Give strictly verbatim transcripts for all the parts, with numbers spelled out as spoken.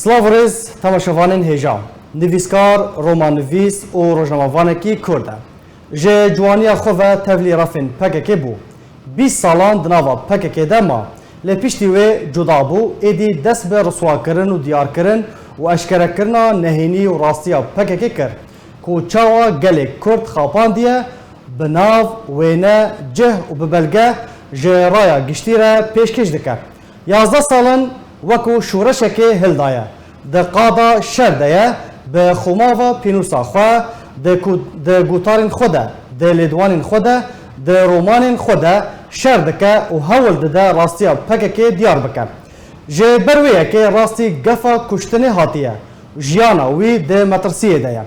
Silav û rêz temaşevanên hêja. Nivîskar, romannivîs û rojnamevanekî Kurd e. Ji ciwaniya xwe ve tevlî refên P K K bû. Bîst salan di nava P K K de ma. Lê piştî wê cuda bû, êdî dest bi riswakirin û diyarkirin û eşkerekirina nehênî û rastiya P K K kir, ku çawa gelê Kurd xapandiye, bi nav, wêne, cih û bi belge ji raya giştî re pêşkêş dike. Yazdeh sal in wekû şoreşekê hildaye. Di qada şer de ye, bi xomava pênûsa xwe, di ku-, di gotarên xwe de, di lêdwanên xwe de, di romanên xwe de şer dike û hewl dide rastiya P K K diyar bike. Ji ber wê yekê rastî gefa kuştinê hatiye. Jiyana wî di metirsiyê de ye.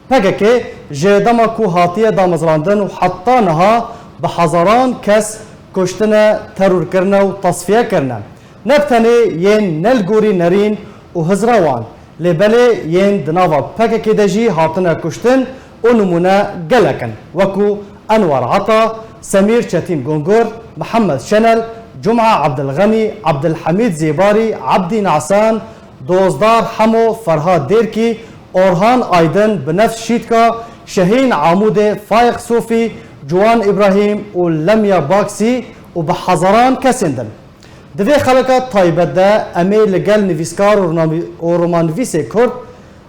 P K K ji dema ku hatiye damezrandin û heta niha bi hezaran kes kuştine, teror kirine û tasfiye kirine. Ne bi tenê yên ne li gorî nerîn û hizra wan, lê belê yên di nava P K K de jî hatine kuştin û nimûne gelek in, wekû Enwar Ata, Semîr Çetîn Gungur, Mihemed Şenel, Cuma Ebdilxenî, Ebdilhemîd Zêbarî, Ebdî Nasan, Dozdar Hemo, Ferhat Dêrkî, Orhan Aydin, Binefs Şîtka, Şehîn Amûdê, Fayiq Sofî, Ciwan Îbrahîm û Lemya Baksî û bi hezaran kesên din. Di vê xeleka taybet de em ê li gel nivîskar û ronavî-, û romannivîsê Kurd,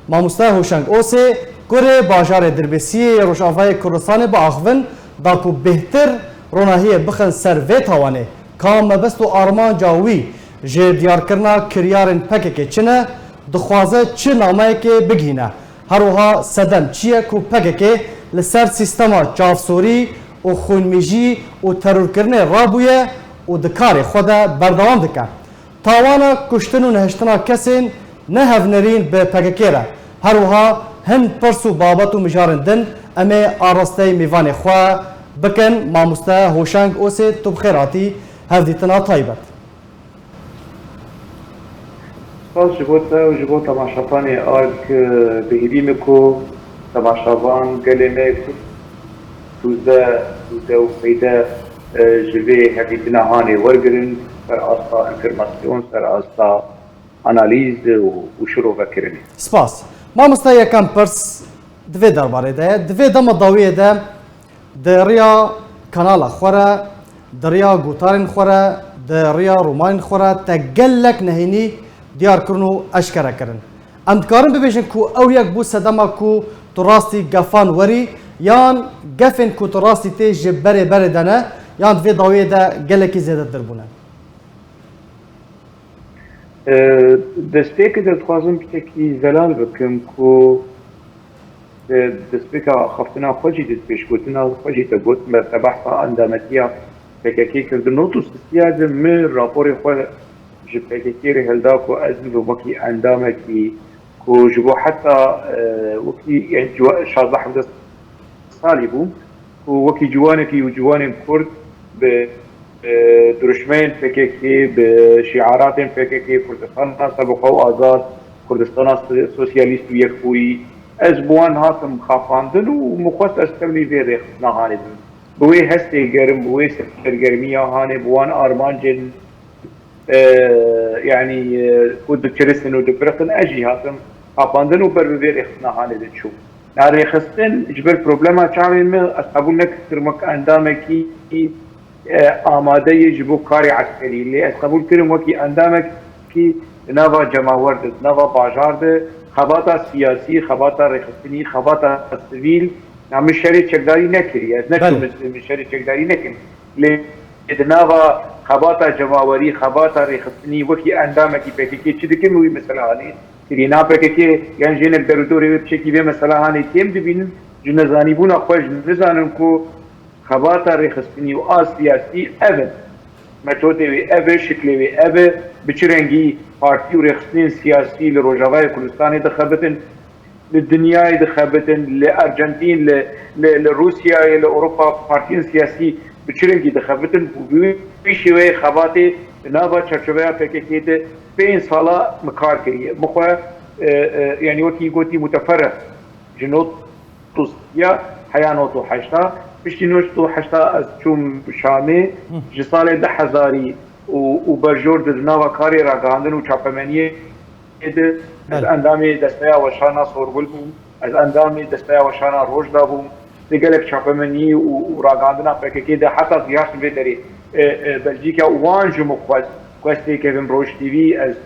Mamoste Hoşeng Osê, kurê bajarê Dirbêsiyê yê Rojavayê Kurdistanê biaxivin, da ku bêhtir ronahiyê bixin ser vê tawanê, ka mebest û armanca wî ji diyarkirina kiryarên P K K çi ne, dixwaze çi nameyekê bigihîne. Her wiha sedem çi ye ku P K K li ser sîstema çavsorî û xwînmîjî û terorkirinê rabûye û di karê xwe de berdewam dike. Tawana kuştin û nehiştina kesên ne hevnerîn bi P K K re. Her wiha hin pirs û babet û mijarên din em ê arasteyî mêvanê xwe bikin. Mamoste Hoşeng Osê, tu bi xêr hatî hevdîtina taybet. Spas ji bo te û ji bo temaşevanê ARK, bi hêvî me ku temaşevan gelê me Kurd sûze, sûze û feyde, e, ji vê hevdîtina hanê wergirin, ser asta enformasyon, ser asta analîz û, û şirovekirinê. Spas. Mamoste, yekem pirs di vê derbarê de ye. Di vê dema dawiyê de di riya kanala xwe re, di riya gotarên xwe re, di riya romanên xwe re te gelek nehênî diyar kirin û eşkere kirin. Em dikarin bibêjin ku ew yek bû sedema ku tu rastî gefan werî, yan gefên ku tu rastî tê ji berê berê de ne, yan di vê dawiyê de gelekî zêdetir bûne? E, destpêkê de dixwazim piçekî zelal bikim ku di destpêka axaftina xwe jî, di pêşgotina xwe jî te got, me te behsa endametiya P K K kir. Di nod û sisiya de min raporê xwe ji P K K re hilda ku ez bibim wekî endamekî ku ji bo heta, e, wekî, yani, ciwa-, şazdeh hevdeh salî bû ku wekî ciwanekî û ciwanên Kurd bi, e, dirûşmeyên P K K, bi şiaratên P K K, Kurdistana serbixwe û azad, Kurdistana s-, sosyalîst û yekbûyî, ez bi wan hatim xapandin û min xwest ez tevlî vê rêxistina hanê bim. Bi wê hestê germ, bi wê sergermiya hanê, bi wan armancên e, yanî, e, ku diçirisin û dipiriqin, ez jî hatim xapandin û ber bi vê rêxistina hanê de çûm. Na rêxistin ji ber problema çavên min ez qebûl nekirim wek endamekî, e, amade ye ji bo karê eskerî. Lê ez qebûl kirim wekî endamekî di nava cemawer de, di nava bajar de, xebata siyasî, xebata rêxistinî, xebata sivîl, na min şerê çekdarî nekiriye. Ez neçûm, min şerê çekdarî nekirin. Lê di nava xebata cemawerî, xebata rêxistinî wekî endamekî P K K çi dikim, wî mesela hanê kirî. Na P K K yan jênek derûdorê wê piçekî vê mesela hanê kêm dibînin, ji nezanîbûna xwe ji nizanin ku xebata rêxistinî û a siyasî ev in. Metodê wê ev e, şiklê wê ev e, bi çi rengî partî û rêxistinên siyasî li Rojavayê Kurdistanê dixebitin, li dinyayê dixebitin, li Arjantîn, li, li, li Rûsyayê, li Ewropa partiyên siyasî bi çi rengî dixebitin û bi wî şêweyê xebatê di nava çarçoveya P K K de pênc sala min kar kiriye. Min xwe, e, e, yanî wekî gotî muteferriq ji nod û sisiya heya nod û heşta, piştî nod û heşta ez çûm Şamê, ji salê du hezarî û, û berjor di nava karê ragihandin û çapemeniyê de, ez Belê. endamê Desteya Weşana Sorgul bûm, ez endamê Desteya Weşana Rojda bûm. Di gelek çapemenî û, û ragandina P K K de heta diyaşt vê derê, e, e, Belcîka û wan ji min xwest, xwest têkevim Roj T V, ez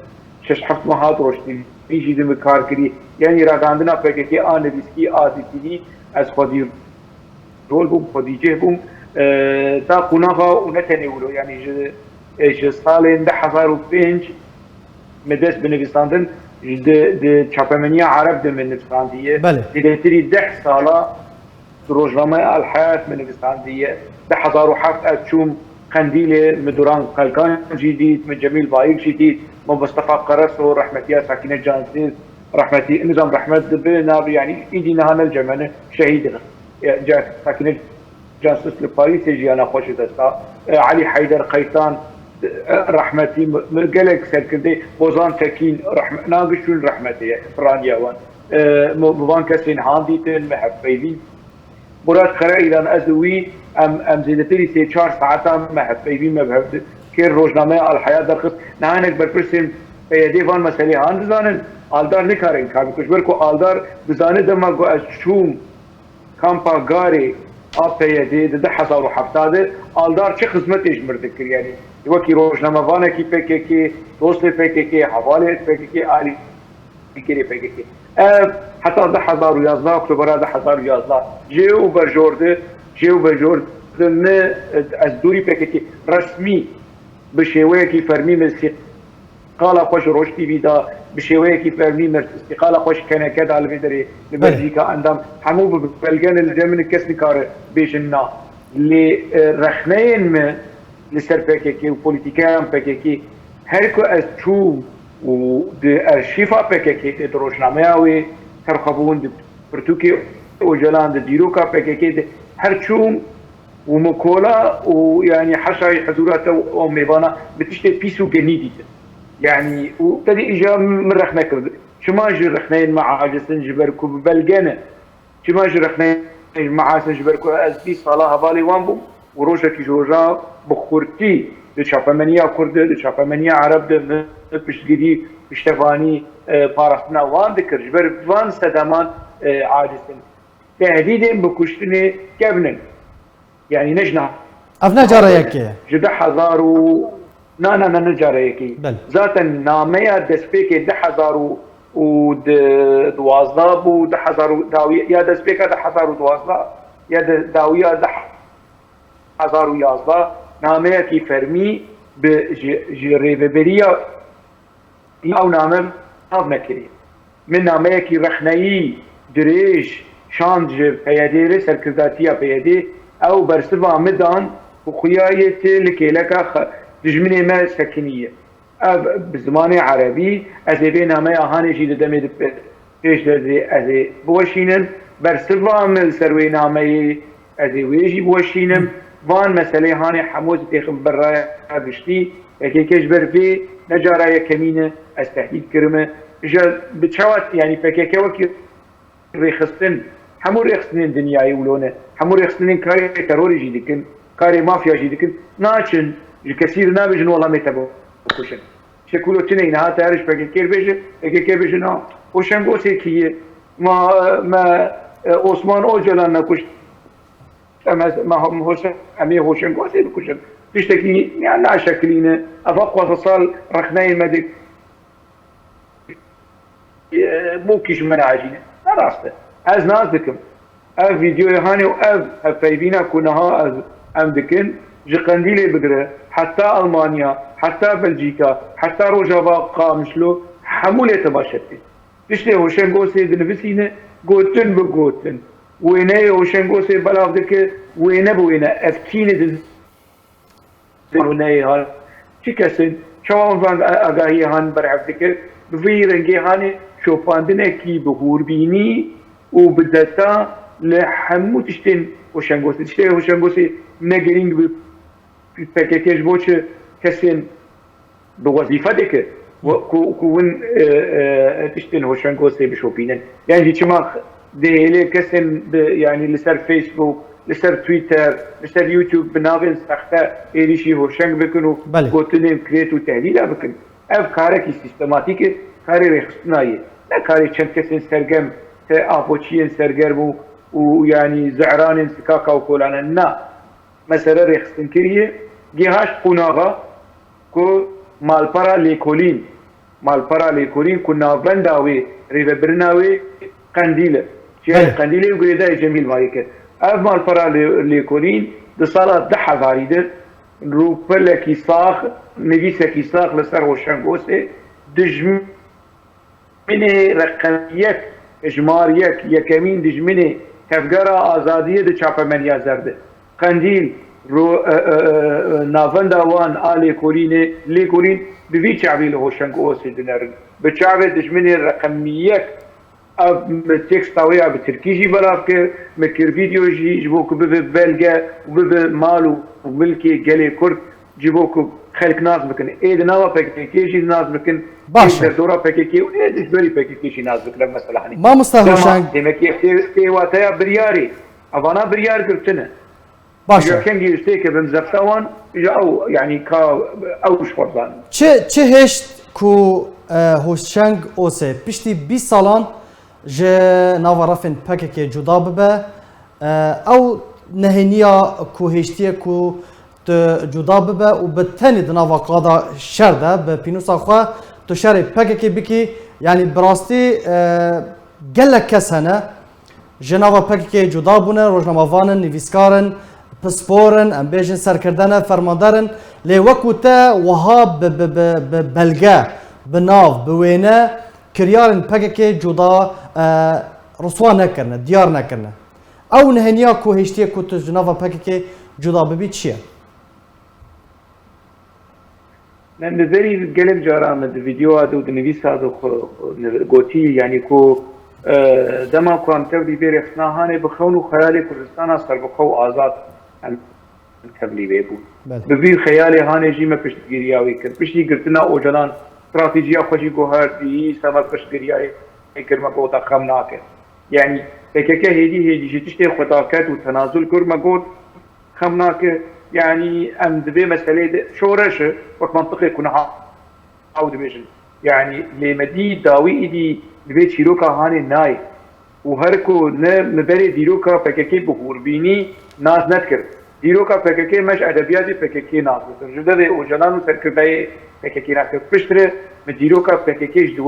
şeş heft meh hat Roj T V jî di min kar kirî. Yanî ragandina P K K a nivîskî, a dîtinî, ez xwedî rol bûm, xwedî cih bûm. E, ta qunaxa û ne tenê wilo, yanî ji, e, ji salên du hezar û pênc me dest bi nivîsandin, di, di çapemeniya Ereb de me nivîsandiye. Belê. Zêdetirî deh sala di rojnameya El Hayat me nivîsandiye. Du hezar û heft ez çûm Qendîlê, me Duran Kalkan jî dît, me Cemîl Bayik jî dît, me Mustafa Karaso, rehmetiya Sakîne Cansiz, rehmetî, nizam rehmet dibe, nabe, yanî îdî niha ne li cem me ne, şehîd in. E, ca-, Sakîne Cansiz li Parîsê jiyana xwe ji dest da. E, Elî Heyder Qeytan, e, rehmetî, mi, mi gelek serkirdê, Bozan Tekîn, rehme-, na giş çûn rehmetê ye, piraniya wan. E, mi, mi van kesên han dîtin, me hevpeyvîn. Murat Karaîlan, ez û wî, em, em zêdetirî sê çar saetan me hevpeyvîn me bi hev di-, kir, rojnameya Al Hayat derxist. Niha hinek berpirsên P Y D'ê van meselê han dizanin, Aldar nikare înkar bike. Ji ber ku Aldar dizane dema ku ez çûm kampa Garê a P Y D'ê di du hezar û heft de, Aldar çi xizmetê ji mir dikir, yanî wekî rojnamevanekî P K K, dostê P K K, hevalê P K K, alî Fikirê P K K. Ev heta du hezar û yazdeh, Oktobera du hezar û yazdeh, jê û berjor di, jê û berjor di min, ez dûrî P K K resmî bi şêweyekî fermî min îstîqala xwe ji Roj T V da, bi şêweyekî fermî min îstîqala xwe ji K N K da li vê derê, li Belê. Belcîka endam. Hemû bi belge ne, li cem min kes nikare bêjin na. Lê, e, rexneyên min li ser P K K û polîtîkeyan P K K, her ku ez çûm û di arşîfa P K K de, di rojnameya wê terxwebûn, di pirtûkê Ocalan, di dîroka P K K de her çûm û min kola û, yanî, heşayî hizûra te û mêvana bi tiştê pîs û genî dîtin. Yanî, û te dî îja min rexne kir. Çima ji rexneyên me aciz in? Ji ber ku bi belge ne. Çima ji rexneyên me aciz in? Ji ber ku ez bîst sala hevalê wan bûm û rojekî ji rojan bi xurtî di çapemeniya Kurd de, di çapemeniya Ereb de min piştgirî, piştevanî, e, parastina wan dikir. Ji ber van sedeman, e, aciz in. Tehdîdên bi kuştinê kevn in. Yanî ne ji niha. Ev ne cara yekê ye. Ji du hezar û, na, na, na, ne cara yekê. Belê. Zaten nameya destpêkê du hezar û, û di, duwazdeh bû, du hezar û, dawiya destpêka du hezar û duwazdeh ya de, dawiya du hezar û yazdeh nameyekî fermî bi, ji, ji rêveberiya ew name nav nekirî. Min nameyekî rexneyî dirêj şand ji P Y D'ê re, serkirdatiya P Y D'ê, ew bersiva min dan û xuya yê tê li kêleka xe-, dijminê me sekiniye. Ev bi zimanê erebî, ez ê vê nameya hanê jî di demê di pe-, pêş de dê ez ê biweşînim. Bersiva min li ser wê nameyê, ez ê wê jî biweşînim. Van meselê hanê hemû ez ê têxim ber raya giştî. P K K ji ber vê ne cara yekemîn e ez tehdîd kirime. Ji bi çawa, yanî P K K wekî rêxistin, hemû rêxistinên dinyayê wilo ne. Hemû rêxistinên karê terorê jî dikin, karê mafya jî dikin. Naçin, ji kesî re nabêjin, wela me te bikuşin. Şekulo çi neyne, hate her ji P K K bêje, P K K bêje na. Hoşengosê kî ye? Ma, me, e, Osman Ocalan nekuşt. Em ez, me, em hoşe-, em ê Hoşengosê bikuşin. Tiştekî ya naşekilîne. Eva xweza sal rexneyê me dik. E, mûkî ji me nacîne. Ne rast e. Ez nas dikim. Ev vîdeoyê hanê û ev hevpeyvîna ku niha ez, em dikin, ji Qendîlê bigire, heta Almanya, heta Belcîka, heta Rojava Qamişlo, hemû lê temaşe dikin. Tiştê Hoşengosê dinivîsîne, gotin bi gotin. Wêneyê Hoşengosê belav dike, wêne bi wêne. Ev kî ne di Neyê han, çi kesin, çawa van agahiyê han berhev dikir, bi vî rengê hanê şopandinekî bi hûrbînî û bi deta li hemû tiştên Hoşengosê. Tiştê Hoşengosê ne girîng bi P K K ji bo çi kesên bi wezîfe dike, ku, ku hûn, e, e, tiştên Hoşengosê bişopînin. Yan jî çima dihêlê kesên bi, yanî li ser Facebook, li ser Twitter, li ser YouTube bi navên sexte êrîşî Hoşeng bikin û Belê. gotinên kirêt û tehdîda bikin. Ev karekî sîstematîk e. karê rêxistina ye. Ne karê çend kesên sergerm, te apoçiyên sergerm û, û yanî ze'ranên sikaka û kolane. Na. Mesele rêxistinkirî ye. Gihaşt qonaxa ku malpera lêkolîn, malpera lêkolîn ku navenda wê, rêvebirina wê Qendîl e. Çiyayê Belê. Qendîlê û girêdayê Cemîl Mayîk e. Ev malpera lê-, lêkolîn di sala du hezarî de rûpelekî sax, nivîsekî sax li ser Hoşeng Osê dijminê reqem yek, hejmar yek, yekemîn dijminê Tevgera Azadiyê di çapemeniya zer de. Qendîl, ro-, e, e, e, navenda wan a lêkolînê, lêkolîn bi vî çavî li Hoşeng Osê dinerin. Bi çavê dijminê reqem yek, ev teksta wê ya bi tirkî jî belav kir, min kir vîdeo jî, ji bo ku bibe belge û bibe mal û milkê gelê Kurd, ji bo ku xelk nas bikin. Ê di nava P K K jî nas bikin, Baş ê e. Derdora P K K û ê dijberî P K K jî nas bikin, ev mesela, hani. Mamosta Dema Hoşeng. Demekî ev tê-, tê wateya biryarê. Evana biryar girtine. Baş e. Îja kengî ji têke bin zefta wan, îja ew, yanî ka ew ji xwe zanin. Çi, çi hêşt ku, e, Hoşeng Osê piştî bîst salan ji nava refên P K K cuda bibe, e, ew nehêniya ku hêştiye ku tu cuda bibe û bi tenê di nava qada şer de bi pînûsa xwe tu şerê P K K bikî, yanî bi rastî, e, gelek kes hene, ji nava P K K cuda bûne, rojnamevan in, nivîskar in, pispor in, em bêjin serkirde ne, fermander in, lê wekû te wiha bi, bi, bi, bi belge, bi nav, bi wêne, kiryarên P K K cuda, e, riswa nekirine, diyar nekirine. Ew nehêniya ku hêştiye ku tu ji nava P K K cuda bibî çi ye? Ne, li berî gelek caran min di vîdeoya de û di nivîsa de xwe, xwe gotî, yanî ku, e, dema ku em tevlî vê rêxistina hanê bi xewn û xeyalê Kurdistana serbixwe û azad em tevlî vê bûn. Belê. Bi vî xeyalê hanê jî me piştgiriya wî kir. Piştî girtina Ocalan, stratejiya xwe jî guhertî, îsa me piştgiriya wî kir, me gota xem nake. Yanî P K K hêdî hêdî ji tiştê xwe daket û tenazul kir, me got, xem nake. Yanî em di vê meseleyê de şoreş e, wek mantiqê ku niha ew dibêjin. Yanî lê me dî dawî îdî li vê çîroka hanê nayê. Û her ku ne min berê dîroka P K K bi hûr bînî, nas nedikir. Dîroka P K K me ji edebiyatê P K K nas dikir. Ji devê Ocalan û serkirdeyê P K K nas dikir. Piştre min dîroka P K K ji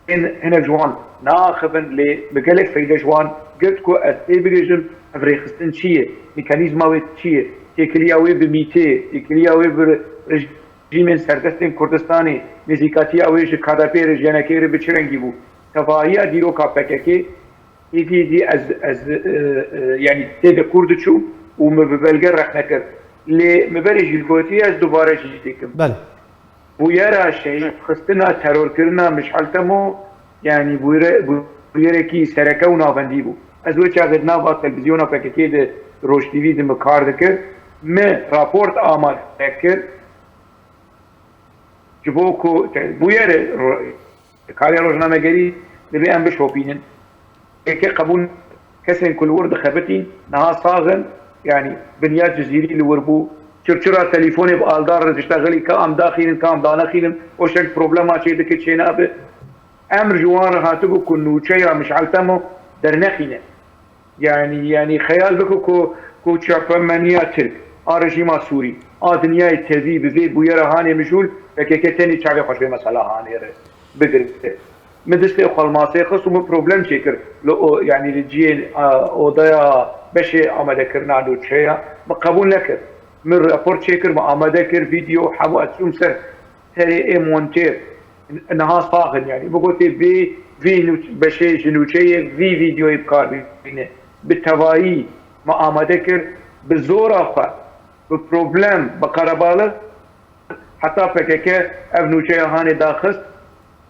Hin-, hinek ji wan naaxivin, lê bi gelek feyde ji wan girt ku ez tê bigihîjim ev rêxistin çi ye, mekanîzma wê çi ye, têkiliya wê bi mîtê, têkiliya wê bi rejîmên serdestên Kurdistanê, nêzîkatiya wê ji K D P re, ji Y N K re bi çi rengî bû. Tevahiya dîroka P K K, êdî, êdî ez, ez, e, e, yanî tê de kûr diçû û min bi belge rexne kir. Lê min berê jî gotiye, ez dubare jî dikim. Belê. Bûyera şehîdxistina, terorkirina Mişal Temo, yanî bûyere-, bûyerekî sereke û navendî bû. Ez wê çaxê di nava televîzyona P K K de, Roj T V de min kar dikir. Min raport amade kir. Ji bo ku, bûyere ro-, karê rojnamegerî divê em bişopînin. P K K qebûl, kesên ku li wir dixebitîn, niha sax in, yanî Binyat Cizîrî li wir bû, çirçira telîfonê bi Aldar re diştexilî, ka em daxînin, ka em danexînin, Hoşeng problema çê dike, çê nabe. Emr ji wan re hatibû ku nûçeya Mişal Temo dernexîne. Yanî, yanî xeyal bike ku, ku çapemeniya Tirk, a rejîma Sûrî, a dinyayê tevî bi vê bûyera hanê mijûl, P K K tenê çavê xwe ji vê mesela hanê re bigirte. Min destê xwe li masê xist û min problem çêkir li o-, yanî li cihê, a, odaya beşê amadekirina nûçeya min qebûl nekir. Min rapor çêkir, min amade kir, vîdeo, hemû ez çûm ser serê ê montêr. Niha sax in, yanî bigotê vê, vê nû-, beşê ji nûçeyê vî vîdeoyê bi kar bîne. Bi tevayî me amade kir, bi zora xwe, bi problem, bi qerebalix, heta P K K ev nûçeya hanê daxist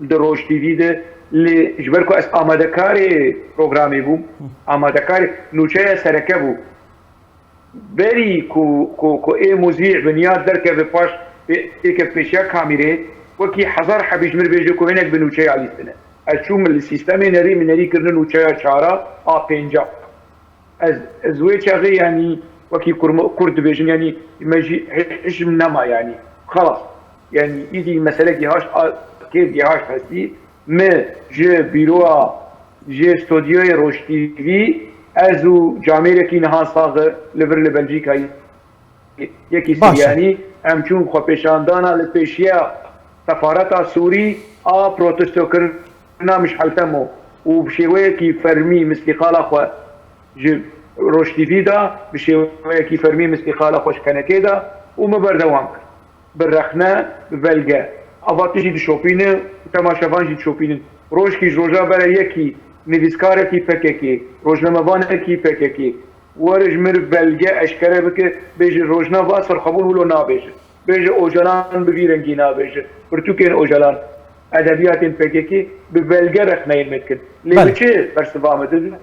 di Roj T V de, lê ji ber ku ez amadekarê programê bûm, amadekarê nûçeya sereke bû. Berî ku, ku, ku ê muzî Binyat derkeve paş pê-, têke pêşiya kamîrê, wekî hezar hebî ji min bêje ku hinek bi nûçeya lîstine. Ez çûm li sîstemê nerî, min nerî kirine nûçeya çara a pênca. Ez, ez wê çaxê, yanî wekî kurma-, kurd dibêjin, yanî me jî hi-, hişm nema, yanî xelas. Yanî îdî meselekî haşt a-, kêv gihaşt hestî, min ji bîroya, ji stûdyoyê Roj T V, ez û camêrekî niha sax e li vir li Belcîkayê, yekî Baş e. Siryanî, em çûn xwepêşandana li pêşiya sefareta Sûrî a protestokirina Mişhel Temo û bi şêweyekî fermî mistîqala xwe ji Roj T V da, bi şêweyekî fermî mistîqala xwe ji kenekê da û me berdewam kir. Bi rexne, bi belge. Ava tu jî dişopîne û temaşevan jî dişopînin. Rojkî ji roja bere yekî nivîskarekî P K K, rojnamevanekî P K K, were ji min belge eşkere bike, bêje rojnava serxwebûn wilo nabêje. Bêje Ocalan bi vî rengî nabêje. Pirtûkên Ocalan, edebiyatên P K K bi belge rexneyên me dikin. Lê Belê. Bi çi bersiva me didin?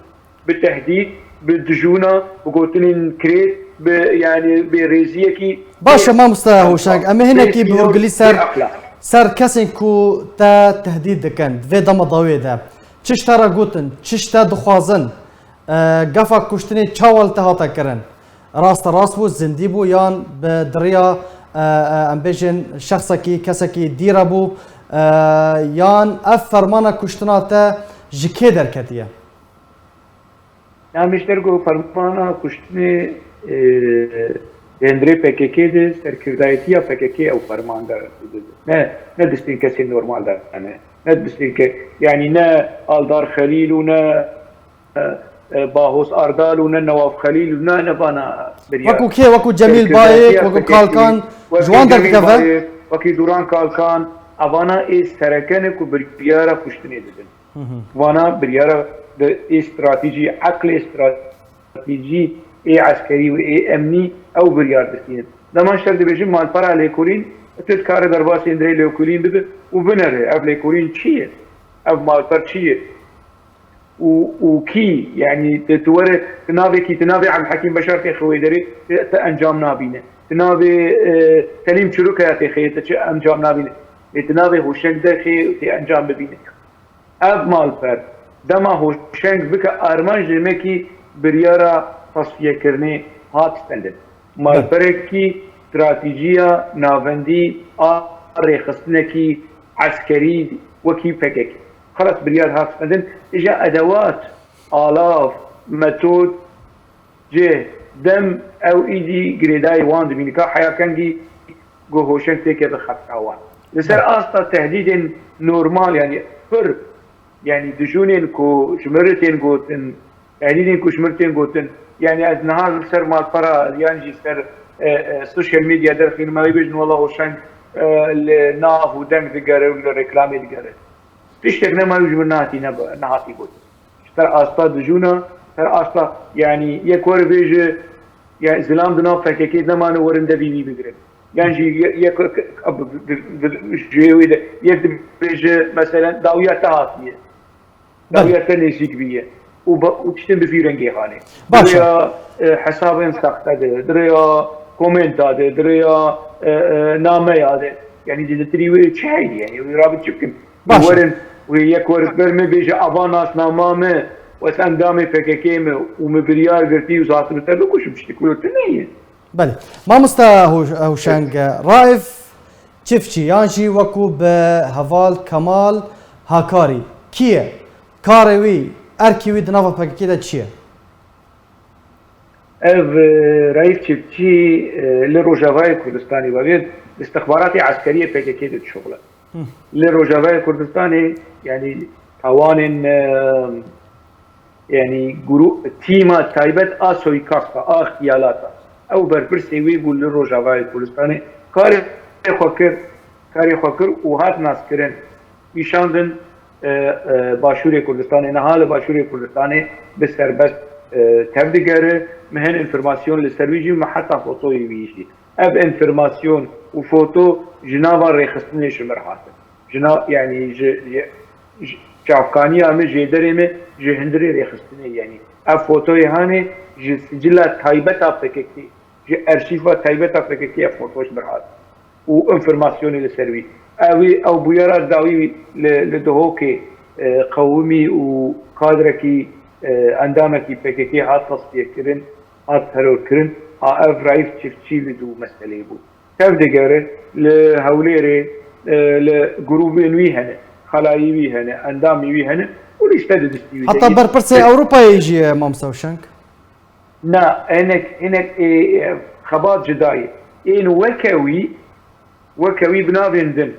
Bi tehdîd, bi dijûna, bi gotinên kirêt, bi, yanî, bêrêziyekî Baş e, bê mamoste Hoşeng, em ê hinekî bi sînor, hûrgilî ser, bê exlaq. Ser kesên ku te tehdîd dikin, di vê dema dawiyê de. Çi ji te re gotin, çi ji te dixwazin, e, gefa kuştinê çawa li te hate kirin? Raste rast bû, zindî bû, yan bi diriya, e, e, em bêjin şexsekî, kesekî dî re bû, e, yan ev fermana kuştina te ji kê derketiye? Namêj der ku fermana kuştinê, e, di hundirê P K K de, serkirdayetiya P K K ew ferman de, ne, ne destên kesên normal de, yani, ne destên ke, yani ne Aldar Xelîl û ne, e, e, Bahos Ardal û ne Newaf Xelîl û ne, ne vana biryar. Wekû kê? Wekû Cemîl Bayik, wekû Kalkan, ji wan derkeve? Wekî Duran Kalkan, evana ê sereke ne ku biryara kuştinê didin. Hı hı. Vana biryara de ê stratejî, eqlê stratejî, ê eskerî û ê emnî ew biryar distînin. Dema şer dibêjin malpera lêkolîn, tu dikare derbasê hundirê lêkolîn bibe û binere, ev lêkolîn çi ye? Ev malper çi ye? Û, û kî, yanî, tu, tu were, tu navekî, tu navê Ebdulhekîm Beşar têxe wê derê, tu, tu encam nabîne. Tu navê, e, Selîm Çirûkaya têxe, tu çi encam nabîne. Lê tu navê Hoşeng derxê, tu encam bibîne. Ev malper, dema Hoşeng bike armanc, demekî biryara tasfiyekirinê hat stendin. Malperekî stratejîya navendî a rêxistinekî eskerî wekî P K K. Xelas biryar hat stendin. Îja edewat, alav, metod, cih, dem ew îdî girêdayî wan dibî. Nika heya kengî ku Hoşeng têkeve xebta wan. Li ser asta tehdîdên normal, yanî pir, yanî dijûnên ku ji min re tên gotin, tehdîdên ku ji min re tên gotin, yanî ez niha li ser malpera yan jî ser, e, e, sosyal medya derxînim, ew ê bêjin, wela Hoşeng, e, li nav û deng digere û li reklamê digere. Tiştek nema ew ji min nehatî, ne, nehatî gotin. Ji ser asta dijûna, ser asta, yanî yek were bêje, ya zilam di nav P K K nemane, werin devî wî bigirin. Yan jî ye-, yek, ji wê de yek dibêje, meselen, dawiya te hatiye. Belê. Dawiya te nêzîk bûye. Û ba-, û tiştên bi vî rengê hanê. Baş e. Di rêya, e, hesabên sexte de, di rêya komenta de, di rêya, e, e, nameya de. Yanî di, di tirî wê çi heyî, yanî wê rabin çi bikin? Baş e. Werin, wê yek were ber min bêje, ava nasnama me, wes endamê P K K me û min biryar girtî û hatime te bikuşim, tiştek wilo tune ye. Belê. Mamoste Hoş-, Hoşeng, Raif Çiftçî, yan jî wekû bi heval Kemal Hakarî, kî ye? Karê wî, erkê wî di nava P K K de çi ye? Ev, e, Raif Çiftçî, e, li Rojavayê Kurdistanê, wê li istixbaratê eskeriyê P K K de dişuxile. Hı. Li Rojavayê Kurdistanê, yanî tawanên, e, yanî gru-, tîma taybet a suîkasta, a îxtiyalata. Ew berpirsê wî bû li Rojavayê Kurdistanê. Karê xwe kir, karê xwe kir û hat naskirin. Nîşandin, e, e, Başûrê Kurdistanê, niha li Başûrê Kurdistanê bi serbest, e, tev digere. Me hin înformasyon li ser wî jî, me heta fotoyê wî jî. Ev înformasyon û foto ji nava rêxistinê ji mir hatin. Ji na-, yanî ji, ji, ji çavkaniya me, jêderê me, ji hundirê rêxistinê, yanî ev fotoyê hanê ji sicila taybet a P K K, ji arşîva taybet a P K K ev foto ji mir hat û înformasyonê li ser wî. Ew ê, ew bûyera dawî li, li Duhokê, e, qewimî û kadrekî, e, endamekî P K K hat tasfiyekirin, hat terorkirin. A ev Raif Çiftçî li dû meseleyê bû. Tev digere li Hewlêrê, e, li grûbên wî hene, xelayî wî hene, endamî wî hene û lîste di distî wî de Heta ye. berpirsê Ewropayê jî ye, Mamsa Şeng. Na, hinek, hinek, e, e, xebat cuda ye. Ên weke wî, weke wî bi navên din.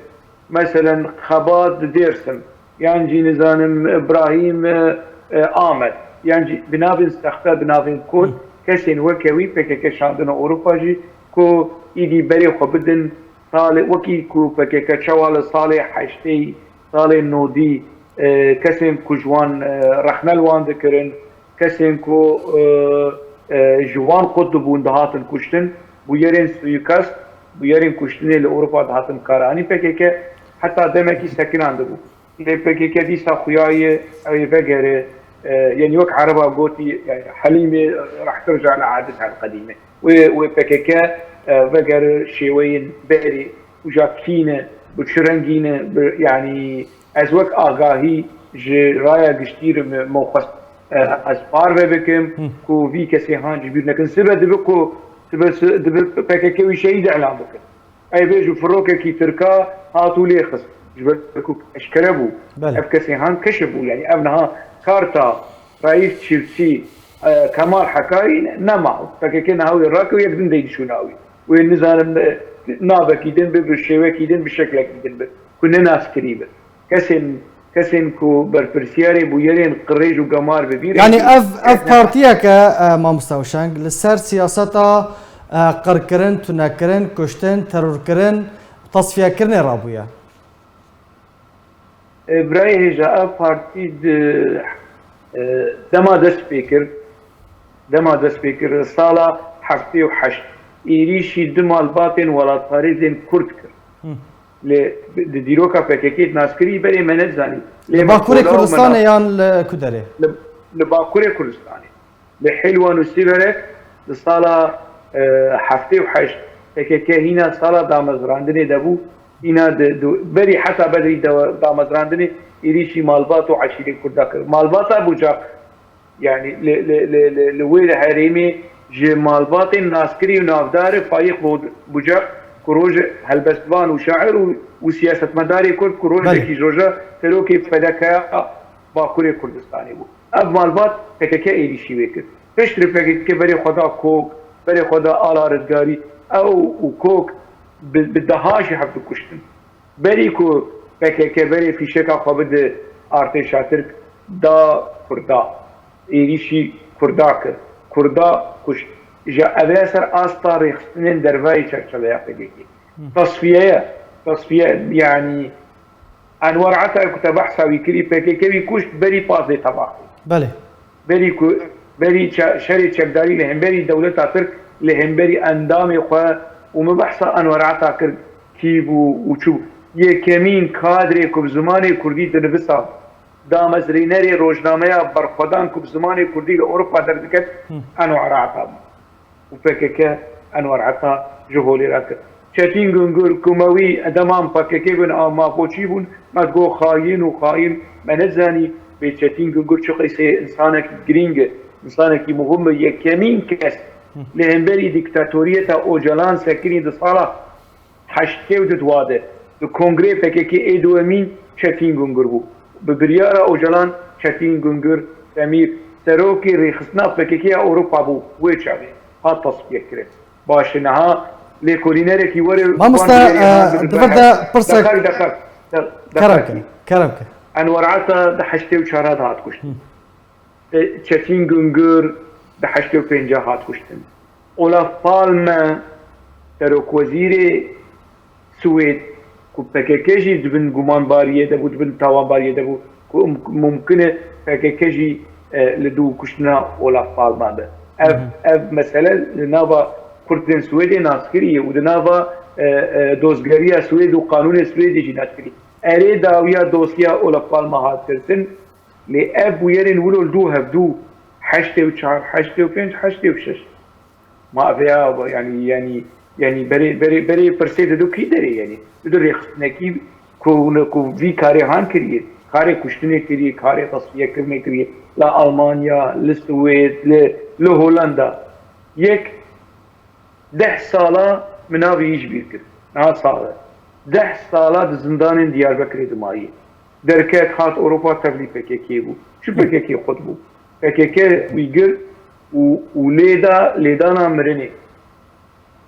Meselen, xebat di Dêrsim, yan jî nizanim Îbrahîm, e, e, Amed, yan jî bi navên sexte, bi navên kod, kesên weke wî P K K şandine Ewropa jî, ku îdî berê xwe bidin salê, wekî ku P K K çawa li salê heştê, salê nodî, e, kesên ku ji wan, e, rexne li wan dikirin, kesên ku, e, e, ji wan qut dibûn dihatin kuştin, bûyerên suîkast, bûyerên kuştinê li Ewropa dihatin karanî P K K, heta demekî sekinandibû. Lê P K K dîsa xuyaye ew ê vegere, e, yanî wek Ereba gotî, yanî helîmê rehtir jale adetha qedîme. Wê, wê P K K, e, vegere şêweyên berê, û ja kî ne, bi çi rengî ne, bi, yanî ez wek agahî ji raya giştî re me, me xwest, e, ez parve bikim, ku vî kesê han ji bîr nekin. Sibe dibe ku, sibe, si-, dibe P K K wî şehîd îlan bikin. Ey bêj û firokekî Tirka hat û lê xist. Ji ber ku eşkere bû. Belê. Ev kesê han keşif bû. Yanî ev niha karta Raîf Çiftçî, e, Kemal Hekayî ne, nema. P K K niha wê rake û yek din dey dişûna wî. Wê nizanim, e, navekî din bi, bi şêwekî din, bi şeklekî din bi. Ku ne naskirî bi. Kesên, kesên ku berpirsiyarê bûyerên qirêj û gemar bi bîr Yanî hêjî, ev ev partiyeke, e, Mamosta Şeng, li ser siyaseta, e, qirkirin, tunekirin, kuştin, terorkirin, tasfiyekirinê rabûye. E, birayê hêja, ev partî di, e, dema dest pê kir, dema dest pê kir, sala heftê û heşt, êrîşî du malbatên welatparêzên Kurd kir. Lê di dîroka P K K naskirî berê me nezanî. Lê Li me Bakurê Kola û me Kurdistanê nas- yan li ku derê? Li, li Bakurê Kurdistanê. Li Hîlwan û Sîverek di sala, e, heftê û heşt P K K hîna sala damezrandinê de bû. Hîna di, di, berî heta berî de, damezrandinê êrîşî malbat û eşîrê Kurda kir. Malbata Bucak, yanî li, li, li, li, li wê herêmê ji malbatên naskirî û navdar e Fayîq Bo-, Bucak, ku roj helbestvan û şair û, û siyasetmedarê Kurd, ku rojekî ji roja serokê P D K'ya Bakurê Kurdistanê bû. Ev malbat P K K êrîşî wê kir. Piştre P K K berê xwe da kok, berê xwe da ala rizgarî. Ew û kok bi, bi deha jî hev dikuştin. Berî ku P K K berê fîşeka xwe bide artêşa Tirk, da Kurda. Êrîşî Kurda kir. Kurda kuşt. Ji ev ya ser asta rêxistinên dervayî çerçeveya P K K. Tasfiye ye. Tasfiye, yanî Enwer Ata ku te behsa wî kirî, P K K wî kuşt berî pazdeh Tebaxê. Belê. Berî ku, berî ça-, şerê çekdarî li hemberî dewleta Tirk, li hemberî endamê xwe û min behsa Enwer Ata kir, kî bû û çi bû. Yekemîn kadrê ku bi zimanê Kurdî dinivisa, damezrînerê rojnameya Berxwedan ku bi zimanê Kurdî li Ewropa derdiket, Enwer Ata bû. Û P K K Enwer Ata ji holê re kir. Çetîn Gungur, ku me wî, deman P K K bin, a mapoçî bûn, me digot xayîn û xayîn, me nezanî, bê Çetîn Gungur çi qîseyê, însanekî girîng e, însanekî muhim e, yekemîn kes li hemberî dîktatoriyeta Ocalan sekinî di sala heştê û du de, di kongrê P K K ê duyemîn Çetîn Gungur bû. Bi biryara Ocalan Çetîn Gungur Demîr serokê rêxistina P K K ya Ewropa bû wê çaxê. Hat tasfiyekirin. Baş e, niha lêkolînerekî were Mamosta, van diyarê e, han di vir de pirsek Deqek, deqek, de-, Kerem deqek. ke, kerem ke. Enwer Ata di heştê û çar de hat kuştin. E, Çetîn Gungur di heştê û pênc hat kuştin. Olaf Palme, serokwezîrê Swêd, ku P K K jî di bin gumanbariyê de bû, di bin tawanbariyê de bû, ku mum-, mumkin e P K K jî, e, li dû kuştina Olaf Palme be. Ev, ev mesele li nava Kurdên Swêdê naskirî ye û di nava, e, e, dozgeriya Swêd û qanûnê Swêdê jî naskirî. Erê dawiya dosya Olaf Palme hat girtin, lê ev bûyerên wilo li dû hevdû, heştê û çar, heştê û pênc, heştê û şeş. Ma ev ya, yanî, yanî, yanî berê, berê, berê pirsê dido kî derê, yanî? Dido rêxistinekî ku, ku vî karê han kiriye, karê kuştinê kiriye, karê tasfiyekirinê kiriye. La Almanya, li Swêd, li, li Holanda. Yek deh sala Min navê wî ji bîr kir. Niha sax e. Deh sala di zindanên Diyarbekirê dimayî. Derket hat Ewropa tevlî P K K bû. Çi P K K qut bû? P K K wî gir û, û lê da lêdana mirinê.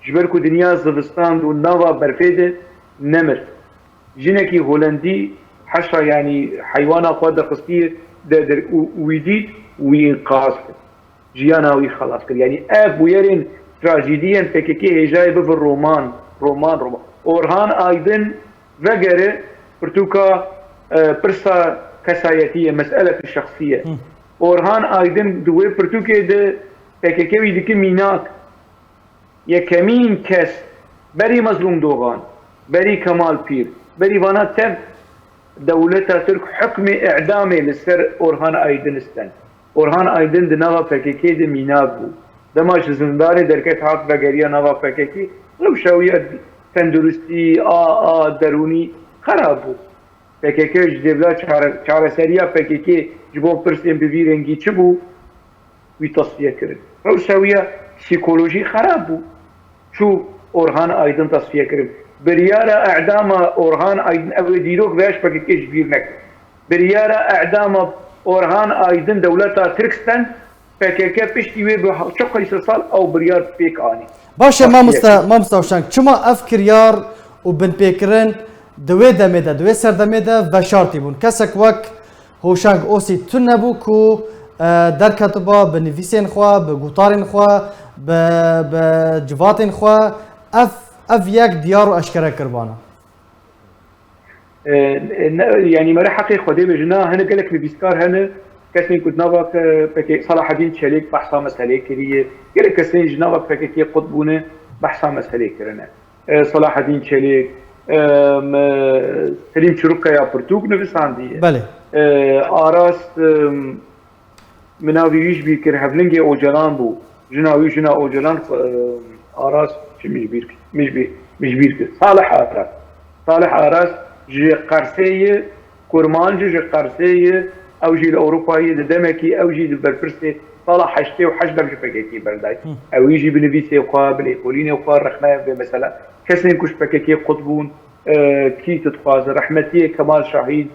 Ji ber ku dinya zivistan û nava berfê de nemir. Jinekî Holendî heşa, yanî heywana xwe de xistiye de, de, û, û wî dît û wî înqaz kir. Jiyana wî xelas kir. Yanî ev bûyerên trajîdiyên P K K hêjayê bibin roman, roman, roman. Orhan Aydin vegere pirtûka, e, pirsa kesayetî ye, meselek şexsî ye. Hı. Orhan Aydin di wê pirtûkê de P K K wî dike mînak. Yekemîn kes berî Mezlûm Dogan, berî Kemal Pîr, berî vana tev dewleta Tirk hukmê îdamê li ser Orhan Aydin stend. Orhan Aydin di nava P K K de mînak bû. Dema ji zindanê derket hat vegeriya nava P K K, rewşa wî ya tenduristî, a, a derûnî xerab bû. P K K ji dêvla çare-, çareseriya P K K ji bo pirsên bi vî rengî çi bû? Wî tasfiye kirin. Rewşa wî ya psîkolojî xerab bû. Çû Orhan Aydin tasfiye kirin. Biryara îdama Orhan Aydin, ew ê dîrok veya ji P K K ji bîr nekin. Biryara îdama Orhan Aydin dewleta Tirk stend, P K K piştî wê bi ha-, çi qeyse sal ew biryar pêk anî. Baş e, Tasfiye mamoste, kirin. Mamoste Hoşeng, çima ev kiryar û binpêkirin di wê demê de, di wê serdemê de veşartî bûn? Kesek wek Hoşeng Osî tune bû ku, e, derketiba bi nivîsên xwe, bi gutarên xwe, bi, bi civatên xwe ev, ev yek diyar û eşkere kiribana. E, ne, yanî mere heqê Xwedê bêje, na, hene gelek nivîskar hene, kesên ku di nava ke-, P K K, Salahedîn Çelîk behsa meselê kiriye, gelek kesên ji nava P K K qut bûne, behsa meselê kirine. E, Salahedîn Çelîk, e, me, Selîm Çirûkaya pirtûk nivîsandiye. Belê. E, Aras, e, Min navê wî ji bîr kir, hevlingê Ocalan bû. Jina wî, jina Ocalan, e, Aras, çi min ji bîr kir? Min ji bîr, min ji bîr kir. Salih Aras. Salih Aras ji Qersê ye, Kurmanc e, ji Qersê ye, ew jî li Ewropa ye, di demekî ew jî di berpirsê sala heştê û heşt de ji P K K berdayî. Hı. Ew wî jî bi nivîsê xwe, bi lêkolînê xwe rexneye vê mesela. Kesên ku ji P K K qut bûn, e, kî tu dixwaze? Rehmetiyê Kemal Şahîn,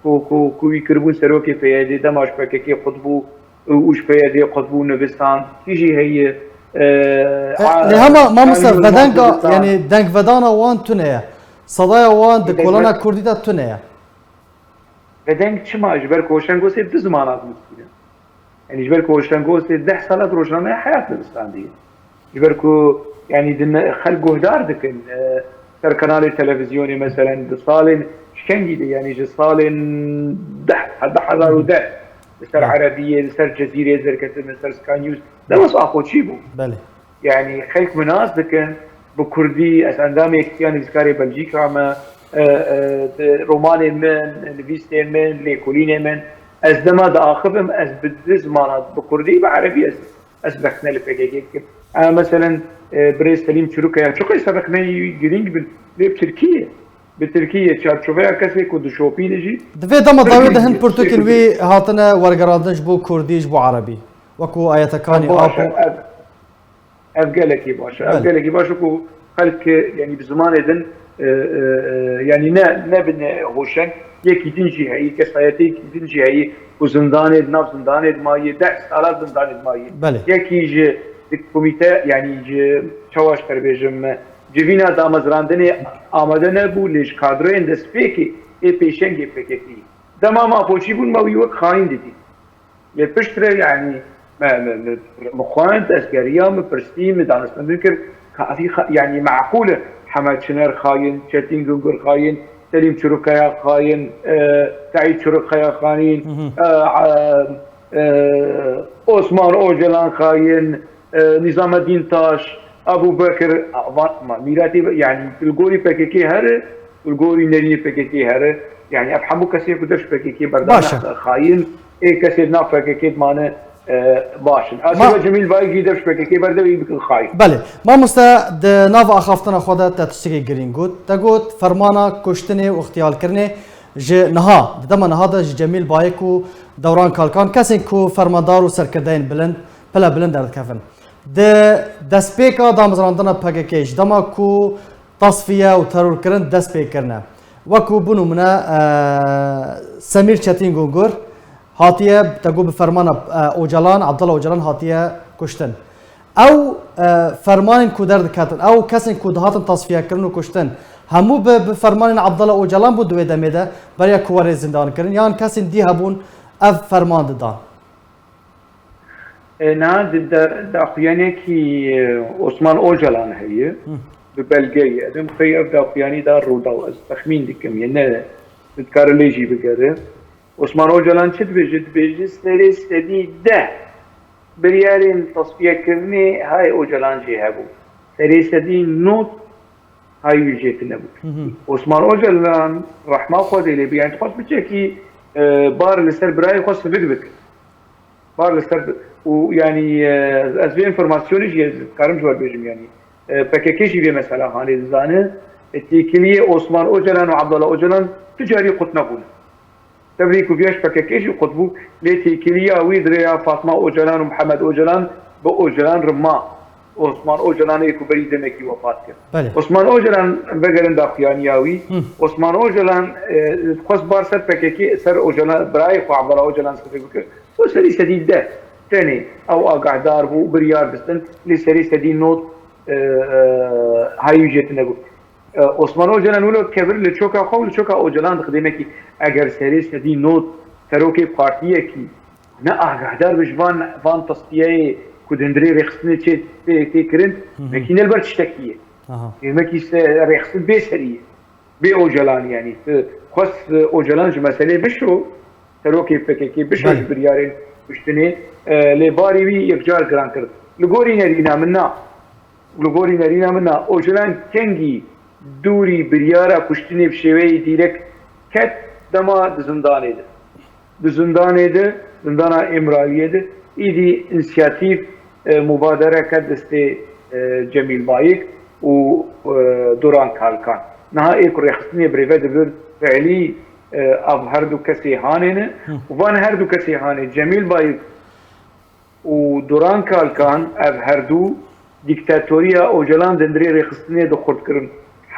ku, ku, ku wî kiribûn serokê P Y D'ê, dema ji P K K qut bû û ji P Y D'ê qut bû, nivîsand. Kî jî heye, e, E, a, lê hema, mamoste, Kanî Yilmaz vedenga, nivîsand. Yanî dengvedana wan tune ye. Sadaya wan di Dengve- kolana kurdî de tune ye. Vedeng çima? Ji ber ku Hoşeng Osê bi du zimanan dinivîsîne. Yanî ji ber ku Hoşeng Osê deh sala di rojnameya Heyat nivîsandiye. Ji ber ku, yanî, di ne-, xelk guhdar dikin, e, ser kanalê televîzyonê, meselen, di salên ji kengî de, yanî ji salên deh, heta hezar û deh, li ser Hı. Erebiyê, li ser Cezîrê derketibû, li ser Sky News, dema Axo çi bû? Belê. Yanî xelk min nas dikin, bi kurdî, ez endamê Yekîtiya Nivîskarê Belcîka me, e, e, di romanên min, nivîsên min, lêkolînên min, ez dema diaxivim, ez bi du zimana, bi kurdî, bi erebî ez, ez rexne li P K K dikim. Ama meselen, e, birêz Selîm Çirûkaya, çi qeyse rexneyî girîng bin, lê bi tirkî ye. Bi tirkî ye, çarçoveya kesê ku dişopîne jî. Di vê dema dawî de hin pirtûkên wî hatine wergerandin ji bo kurdî, ji bo erebî. Wekû Ayetekanî Baş e, Apo. ev, Ev gelekî baş e. Ev Belê. Gelekî baş e ku xelk, yanî bi zimanê din, e, e, e, yanî ne, ne bin, e, Hoşeng, yekî din jî heyî, kesayetêkî din jî heyî ku zindanê, di nav zindanê de mayî, deh sala zindanê de mayî. Belê. Yekî ji, di komîte, yanî ji çawa ji te re bêjim, civîna damezrandinê amade nebû, lê ji kadroyên destpêkê ê pêşengê P K K. Dema me Apo çi bûn, me wî wek xayîn didît. Lê piştre, yanî, me, me, me, me xwend, ez geriya, me pirsî, me daniştandin kir, ka evî xa-, yanî, meqûl e. Hemed Çiner xayîn, Çetîn Gungur xayîn, Selîm Çirûkaya xayîn, e, Seîd Çirûkaya xayîn, Hı hı. e, e, e, Osman Ocalan xayîn, e, Nîzamedîn Taş, Ebû Bekir, a, va-, ma, mîratê, yanî, li gorî P K K here, li gorî nerînê P K K here, yanî, ev hemû kesê ku dev ji P K K berdane Baş e. xayîn, ê kesê di nav P K K dimane, e, baş in. Ma- Asîba Cemîl Bayik jî dev ji P K K berde wî bikin xayîn. Belê. Mamoste, di nav axaftina xwe de te tiştekî girîng got. Te got, fermana kuştinê û ixtiyalkirinê ji niha, di dema niha de ji Cemîl Bayik û Dewran Kalkan, kesên ku fermandar û serkirdeyên bilind, pile bilind derdikevin. Di destpêka damezrandina P K K ji dema ku tasfiye û terorkirin dest pê kirine. Wekû binûmine, e, Semîr Çetin Gungur hatiye, te got bi fermana, e, Ocalan, Abdullah Ocalan hatiye kuştin. Ew, e, fermanên ku derdiketin, ew kesên ku dihatin tasfiyekirin û kuştin, hemû bi, bi fermanên Abdullah Ocalan bû di wê demê de, beriya ku were zîndan kirin, yan kesên dî hebûn ev ferman didan? E, niha di da-, daxuyanekî, e, Osman Ocalan heye, Hı. bi belge ye. Edim xey ev daxuyanî da Rûdaw, ez texmîn dikim, ye ne, tu dikare lê jî bigere. Osman Ocalan çi dibêje? Dibêje serê sedî deh biryarên tasfiyekirinê hay Ocalan jê hebû. Serê sedî nod hay wî jê tune bû. Hı hı. Osman Ocalan, rehma Xwedê lê bî, yani dixwest biçekî, e, bar li ser birayê xwe sivik bike. Bar li ser bi-, û yani, e, ez vê informasyonê jî ez dikarim ji we bêjim yani. E, P K K jî vê mesela hanê dizane. E, têkiliyê Osman Ocalan û Abdullah Ocalan tu carî qut nebûne. Tevlî ku viya ji P K K jî qut bû, lê têkiliya wî di rêya Fatma Ocalan û Mihemed Ocalan bi Ocalan re ma. Osman Ocalan ê ku berî demekî wefat kir. Belê. Osman Ocalan vegerin daxuyaniya wî. Hı. Osman Ocalan, e, dixwest bar ser P K K, ser Ocalan, birayê xwe Abdullah Ocalan sivik bikir. Û serî sedî deh tenê ew agahdar bû, biryar distin, lê serî sedî nod, e, e, hay wî jê tune bû. E, Osman Ocalan wilo kevir li çoka xwe û li çoka Ocalan dixidê mekî. Eger serê sedî nod serokê partiyekî ne agahdar bi ji van, van tasfiyeyê ku di hundirê rêxistinê çê tê, tê kirin, Hı hı. mekî ne li ber tiştekî ye. Aha. Mekî se-, rêxistin bê serî ye. Bê Ocalan yani. Tu xwest, e, Ocalan ji meselê bişo, serokê P K K bişo Belê. ji biryarên kuştinê, e, lê barî wî yekcar giran kir. Li gorî nerîna min na. Li gorî nerîna min na, Ocalan kengî dûrî biryara kuştinê bi şêweyê dîrek ket dema di zindanê de. Di zindanê de, zindana Îmraliyê de, îdî însiyatîf, e, mubadere ket destê, e, Cemîl Bayik û, e, Duran Kalkan. Niha ê ku rêxistinê birêve dibir, fiilî, e, ev her du kesê hanê ne. Hı. Û van her du kesê hanê, Cemîl Bayik û Duran Kalkan, ev her du dîktatoriya Ocalan di hundirê rêxistinê de xurt kirin.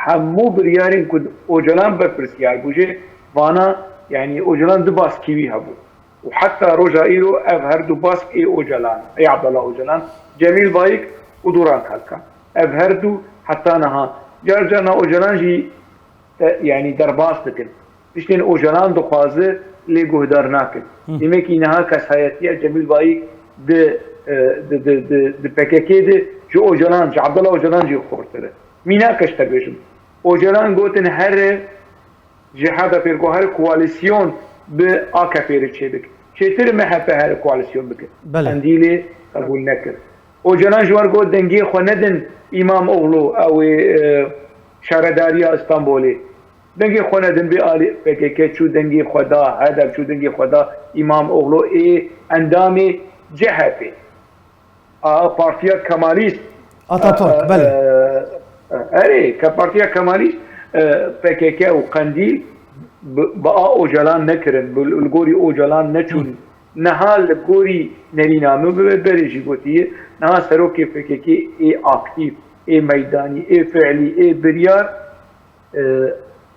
Hemû biryarên ku Ocalan berpirsiyar bû jê, vana, yanî Ocalan du baskî wî hebû. Û heta roja îro ev her du bask ê Ocalan, ê Abdullah Ocalan, Cemîl Bayik û Duran Kalkan. Ev her du heta niha. Car carna Ocalan jî te, yanî derbas dikin. Tiştên Ocalan dixwaze lê guhdar nakin. Hı. Demekî niha kesayetiya Cemîl Bayik di, e, di, di, di, di P K K de ji Ocalan, ji Abdullah Ocalan jî xurtir e. Mînak ez te bêjim. Ocalan gotin here ji H D P re, ku here koalîsyon bi A K P re çêbik. Çêtir M H P here koalîsyon bike. Belê. Qendîlê qebûl nekir. Ocalan ji wan got dengê xwe nedin Îmamoğlu, ew ê, e, şaredariya Îstanbulê. Dengê xwe nedin, bê alî P K K çû dengê xwe da, H D P çû dengê xwe da Îmamoğlu ê endamê C H P. A, Partiya Kemalîst. Atatürk, A, a, belê. E, erê, ke Partiya Kemalîst, e, P K K û Qendîl bi, bi a Ocalan nekirin, bi, li gorî Ocalan neçûn. Hı. Niha li gorî nerîna min bi berê jî gotiye, niha serokê P K K ê aktîf, ê meydanî, ê fiilî, ê biryar, e,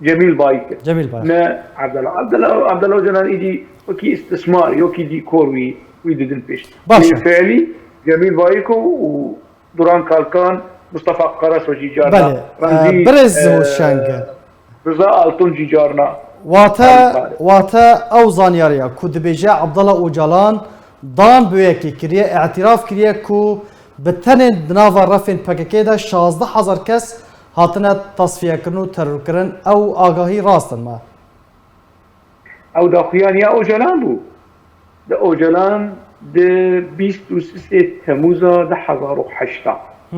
Cemîl Bayik e. Cemîl Bayik. Ne Abdullah. Abdullah, Abdullah Ocalan îdî wekî istismar, wekî dîkor wî, wî didin pêş. Baş e. Ê fiilî Cemîl Bayik û, û Duran Kalkan, Mustafa Karaso jî carna. Belê. Remzî, E, birêz e, Hoşeng. Riza Altun jî carna. Wate, Harî Tarî. Wate ew zanyariya ku dibêje Abdullah Ocalan dan bi wê yekê kiriye, îtiraf kiriye ku bi tenê di nava refên P K K de şazdeh hezar kes hatine tasfiyekirin û terorkirin. Ew agahî rast in me? Ew daxuyaniya Ocalan bû. Di Ocalan di bîst û sisê Temûza du hezar û heşta. Hı.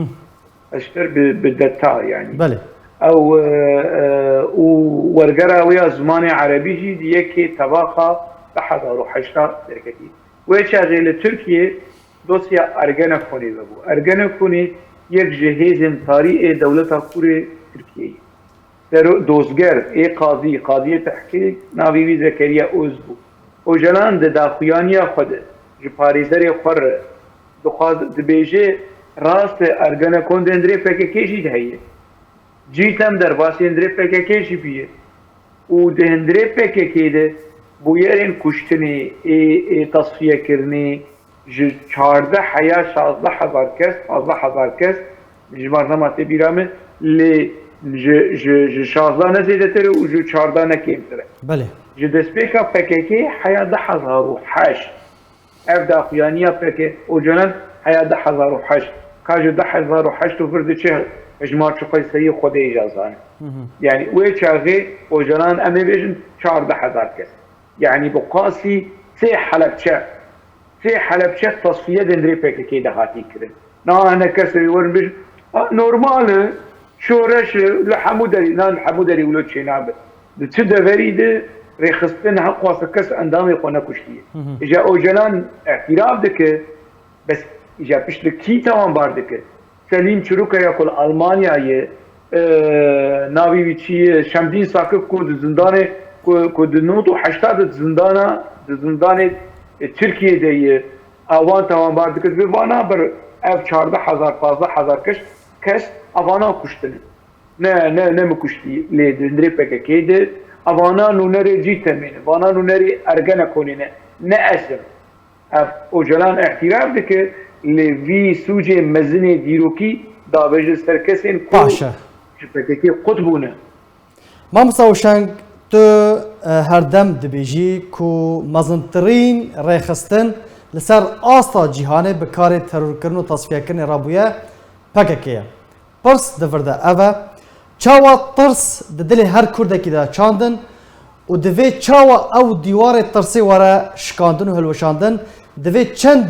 Ez ji te re bi, bi deta, yanî. Belê. Ew, e, e, û wergera wê ya zimanê erebî jî di yekê tebaxa du hezar û heşta derketî. Wê çaxê li Tirkiyê dosya Ergenekonê vebû. Ergenekonê yek ji hêzên tarî ê dewleta kûr ê Tirkiyeyê. Sero-, dozger ê qazî, qaziyê tehkîk, navê wî Zekeriya Oz bû. Ocalan di daxuyaniya xwe de ji parêzerê xwe re dixwaz-, dibêje, Rast e, Ergenekon di hundirê P K K jî de heye. Cîtem derbasî hundirê P K K jî bûye. Û di hundirê P K K de bûyerên kuştinê, ê, ê tasfiyekirinê ji çardeh heya şazdeh hezar kes, pazdeh hezar kes, ji barnama tê bîra min, lê ji, ji, ji şazdeh ne zêdetir e û ji çardeh ne kêmtir e. Belê. Ji destpêka P K K heya du hezar û heşt. Ev daxuyaniya P K K Ocalan heya du hezar û heşt. Ka ji du hezar û heşt û vir diçe hejmar çi qeyseyî Xwedê îja zane. Hı hı. Yani wê çaxê Ocalan em ê bêjin çardeh hezar kes. Yani bi qasî sê Helebçe, sê Helebçe tasfiye di hundirê P K K de hatî kirin. Niha hinek kes ê werin bêjin, "A, normal e, şoreş e, li hemû derî, nan li hemû derî wilo çênabe." Di çi deverî de rêxistin heqxwase kes endamê xwe nekuştiye. Hı hı. Îja Ocalan îtiraf dike, bes îja pişt li kî tawanbar dike? Selîm Çirûka ya ku li Almanya ye, e, navê wî çi ye? Şemdîn Sakik ku di zindanê, ku, ku di nod û heşta de di zindana, di zindanê, e, Tirkiyê de ye. Ewan tawanbar dike, divê vana bir ev çardeh hezar, pazdeh hezar kes, kes evana kuştine. Ne, ne, ne min kuştî, lê di hundirê P K K de evana nûnerê Cîtemê ne, vana nûnerê Ergenekonê ne, ne ez im. Ev Ocalan îtiraf dike, lê vî sûcê mezinê dîrokî dabêje ser kesên ku Baş e. ji P K K qut bûne. Mamosta Hoşeng, tu, e, herdem dibêjî ku mezintirîn rêxistin li ser asta cîhanê bi karê terorkirin û tasfiyekirinê re bûye P K K ye. Pirs di vir de ev e, çawa tirs di dilê her Kurdekî de çandin û divê çawa ew dîwarê tirsê were şikandin û hilweşandin, divê çend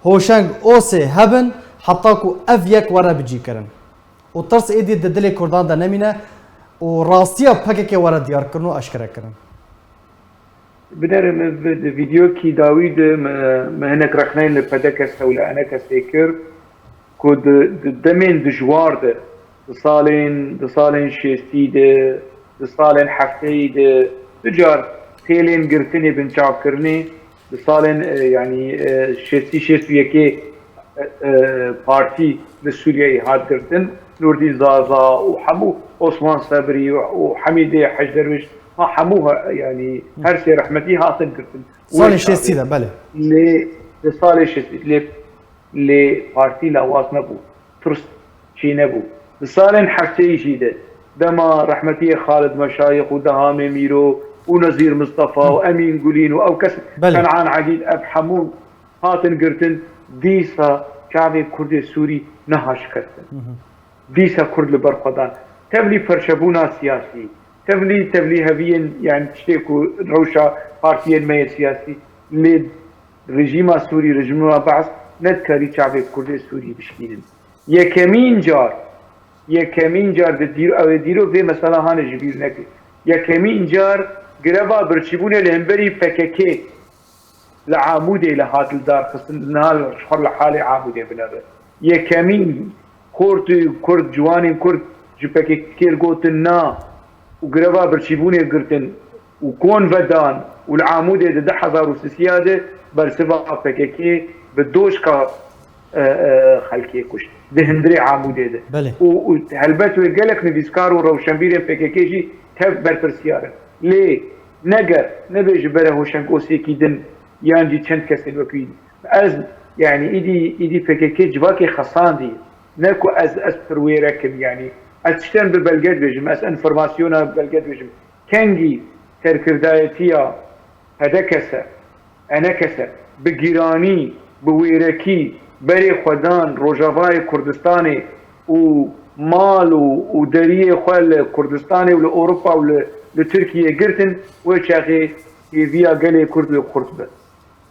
Hoşeng Osê hebin heta ku ev yek were bicîkirin û tirs êdî di dilê Kurdan de nemîne û rastiya P K K were diyarkirin û eşkerekirin. Binêre min bi, di vîdeokî dawî de min, min hinek rexneyên li P D K S û li E N K S kir ku di, di demên dijwar de, di salên, di salên şêstî de, di salên hefteyî de, du car hêlên girtinê binçavkirinê, di salên, e, yanî, e, şêstî şêst û yekê, e, e, partî li Sûriyeyê hat girtin. Nurdîn Zaza û hemû Osman Sebrî û, û Hemîdê Hec Derwêş, ha hemû ha, yanî her sê rehmetî hatin girtin. Salê Wê şêstî çaxê de, belê. Lê di salê şêstî, lê, lê partî lawaz nebû. Tirs çênebû. Di salên hefteyî jî de dema rehmetiyê Xalid Meşayix û Dehamê Mîro û Nezîr Mistefa û Emîn Gulîn û ew kes, Belê. Kenan Edîl, ev hemû hatin girtin, dîsa çavê Kurdê Sûrî neha şikestin. Hı hı. Dîsa Kurd li ber xwe dan. Tevlî perçebûna siyasî, tevlî, tevlî heviyên, yani tiştê ku rewşa partiyên me yê siyasî, lê rejîma Sûrî, rejîma Be'es nedikarî çavê Kurdê Sûrî bişkînin. Yekemîn car, yekemîn car di dîr-, ew ê dîrok vê mesela hane ji bîr neke. Yekemîn car greva birçîbûnê li hemberî P K K li Amûdê li hat li dar xistin, niha ji xwe li halê Amûdê binere. Yekemîn Kurd, Kurd, ciwanên Kurd ji P K K li gotin na û greva birçîbûnê girtin û kon vedan û li Amûdê di du hezar û sisiya de bersiva P K K bi doşka, e, e, xelkê kuşt. Di hundirê Amûdê de. Belê. Û, û helbet wê gelek nivîskar û rewşenbîrên P K K jî tev berpirsiyar in. Lê neger, nebe ji bere Hoşeng Osêkî din yan jî çend kesên wekî wî. Ez, yani, îdî, îdî P K K civakê xesandî. Ne ku ez, ez pirwêrek im, yani. Ez tiştên bi belge dibêjim, ez enformasyona bi belge dibêjim. Kengî serkirdayetiya P D K S, E N K S, bi giranî, bi wêrekî berê xwe dan Rojavayê Kurdistanê û mal û, û deriyê xwe li Kurdistanê û li Ewropa û li, li Tirkiyê girtin, wê çaxê hêviya gelê Kurd wê xurt be.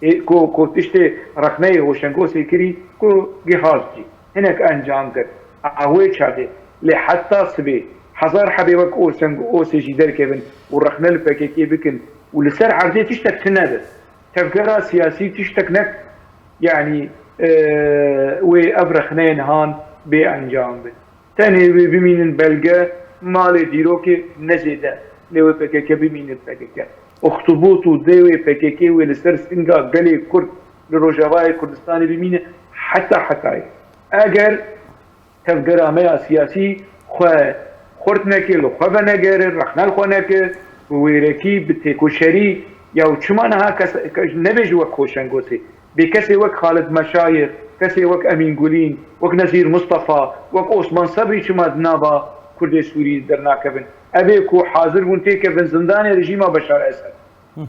Ê, ku, ku tiştê rexneyê Hoşengosê kirî, ku gihaz jî. Hinek encam kir. A wê çaxê. Lê heta sibê hezar hebê wek Hoşengosê jî derkevin û rexne li P K K bikin û li ser erdê tiştek tune be. Tevgera siyasî tiştek nek, yanî, e, wê ev rexneyên han bê encam bin. Tenê wê bimînin belge, malê dîrokê ne zêde, lê wê P K K bimînin P K K. Uxtubût û dê wê P K K wê li ser singa gelê Kurd li Rojavayê Kurdistanê bimîne heta hetayê. Eger tevgera me ya siyasî xwe xurt neke, li xwe venegere, rexne li xwe neke, bi wêrekî, bi têkoşerî, ya û çima niha kes, kes nebêje wek Hoşengosê, bê kesê wek Xalid Meşayix, kesê wek Emîn Gulîn, wek Nezîr Mustafa, wek Osman Sebrî çima di nava Kurdê Sûrî dernakevin? Ev ê ku hazir bûn têkevin zindanê rejîma Beşar Esed.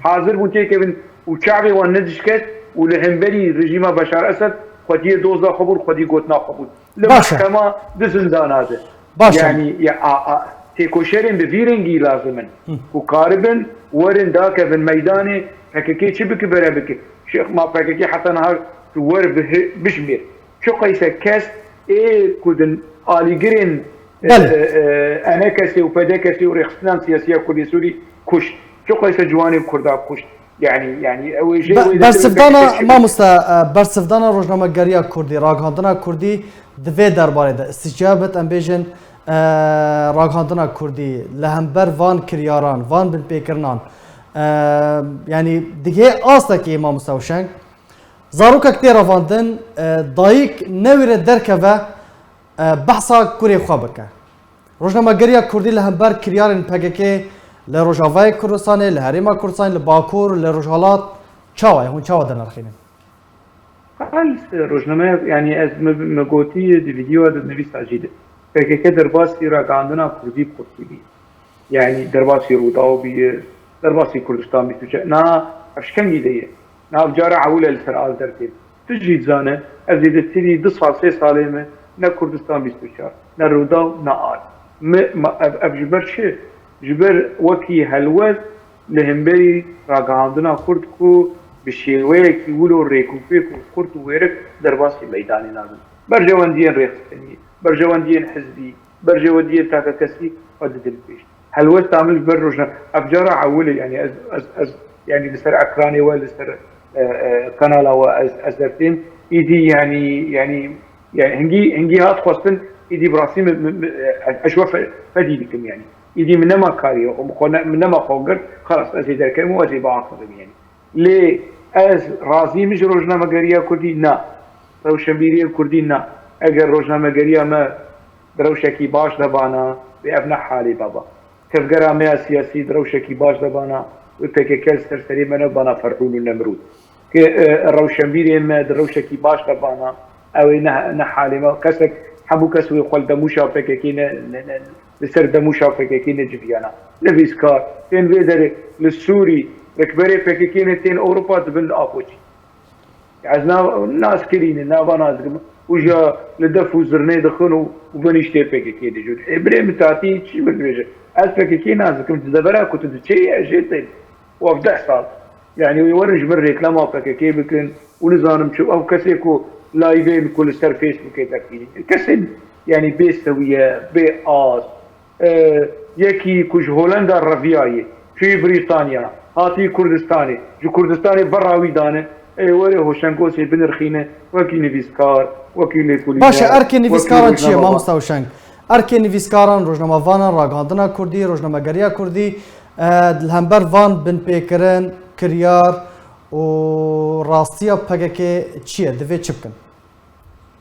Hazir bûn têkevin û çavê wan nedişket û li hemberî rejîma Beşar Esed xwediyê doza xwe bûn, xwedî gotina xwe bûn. Li Baş e. Mehkema di zindana de. Baş e. Yanî ya, a, a, têkoşerên bi vî rengî lazim in ku karibin werin dakevin meydanê, P K K çi bike bere bike. Şêx ma P K K heta niha tu wer bihi-, bijmêr. Çiqeyse kes ê ku din alîgirên, e, Belê. e, e, E N K S û P D K S û rêxistinan siyasiya Kurdê Sûrî kuşt. Çiqeyse ciwanên Kurda kuşt. Yanî, yanî ew ê jê Be-, wê de bersivdana, tevgera mamoste, e, bersivdana rojnamegeriya Kurdî, ragihandina Kurdî di vê derbarê de, îstîcabet, em bêjin, e, ragihandina Kurdî, li hember van kiryaran, van binpêkirinan, e, yanî digê astekê, mamoste Hoşeng, zarokek tê revandin, e, dayik newêre derkeve, e, behsa kurê xwe bike. Rojnamegeriya Kurdî li hember kiryarên P K K li Rojavayê Kurdistanê, li Herêma Kurdistanê, li Bakur, li Rojhilat çawa ye? Hûn çawa dinirxînin? Qal rojnameya, yanî ez me, me gotî di vîdyoya di nivîsa jî de. P K K derbasî ragihandina Kurdî bi Kurdî bî. Yanî derbasî Rûdaw bî, derbasî Kurdistan bî tu çe-, na ev ji kengî de ye. Na ev cara ewil e li ser al dertêm. Tu jî dizane, ez zêdetirî du sal, sê salê me ne Kurdistan bîst û çar, ne Rûdaw, ne al. Me, ma, ev, ev ji ber çi? Ji ber wekî helwest li hemberî ragihandina Kurd ku bi şêweyekî wilo rêk û pêk û xurt û wêrek derbasî meydanê nabin. Berjewendiyên rêxistinî, berjewendiyên hizbî, berjewendiyên takekesî xwe didin pêş. Helwesta min ji ber rojna-, ev cara ewil e, yanî ez, ez, ez, yanî li ser ekranê we, li ser, e, e, kanala we ez, ez dertêm. Îdî yanî, yanî, yanî hingî, hingî hat xwestin, îdî bi rastî min, min, min, e, ez we fe-, fedî dikim yanî. Îdî min nema karî, xwe ne, min nema xwe girt, xelas ez ê derkevim û ez ê biaxivim yanî. Lê ez razî me ji rojnamegeriya Kurdî? Na. Rewşenbîriyên Kurdî? Na. Eger rojnamegeriya me di rewşekî baş de bana, wê ev ne halê me ba. Tevgera me ya siyasî di rewşekî baş de bana, wê P K K li ser serê me nebana Ferhûn û Nemrûd. Ke, e, rewşenbîrên me di rewşekî baş de bana, ew ê ne, ne halê me. Kesek, hemû kes wê xwe li demûşa P K K ne, ne, ne, li ser demûşa P K K neciviyana. Nivîskar, tên vê derê li Sûrî, rikberê P K K ne tên Ewropa dibin li Apoçî. Ez nav, nas kirîne, nava nas dikim. Uja li def û zirnê dixin û, û benîştê P K K dijûn. Ê birê min tatî çi min dibêje? Ez P K K nas dikim, di devera ku tu diçê ye, jê tên. Û ev deh sal. Yanî wê werin ji min rêklama P K K bikin û nizanim çi, ew kesê ku liveên ku li ser Facebookê dertînin. Kesên, yanî bê sewiye, bê as, e, yekî ku ji Holenda reviyaye, çûyî Brîtanya, hatî Kurdistanê, ji Kurdistanê berra wî dane, ê were Hoşengosê binirxîne, wekî nivîskar, wekî lêkolîner, Baş e, erkê wekî nivîskaran çi ye, rojnamevan. Mamosta Hoşeng? Erkê nivîskaran, rojnamevanan, ragihandina Kurdî, rojnamegeriya Kurdî, e, li hember van binpêkirin, kiryar û rastiya P K K çi ye? Divê çi bikin?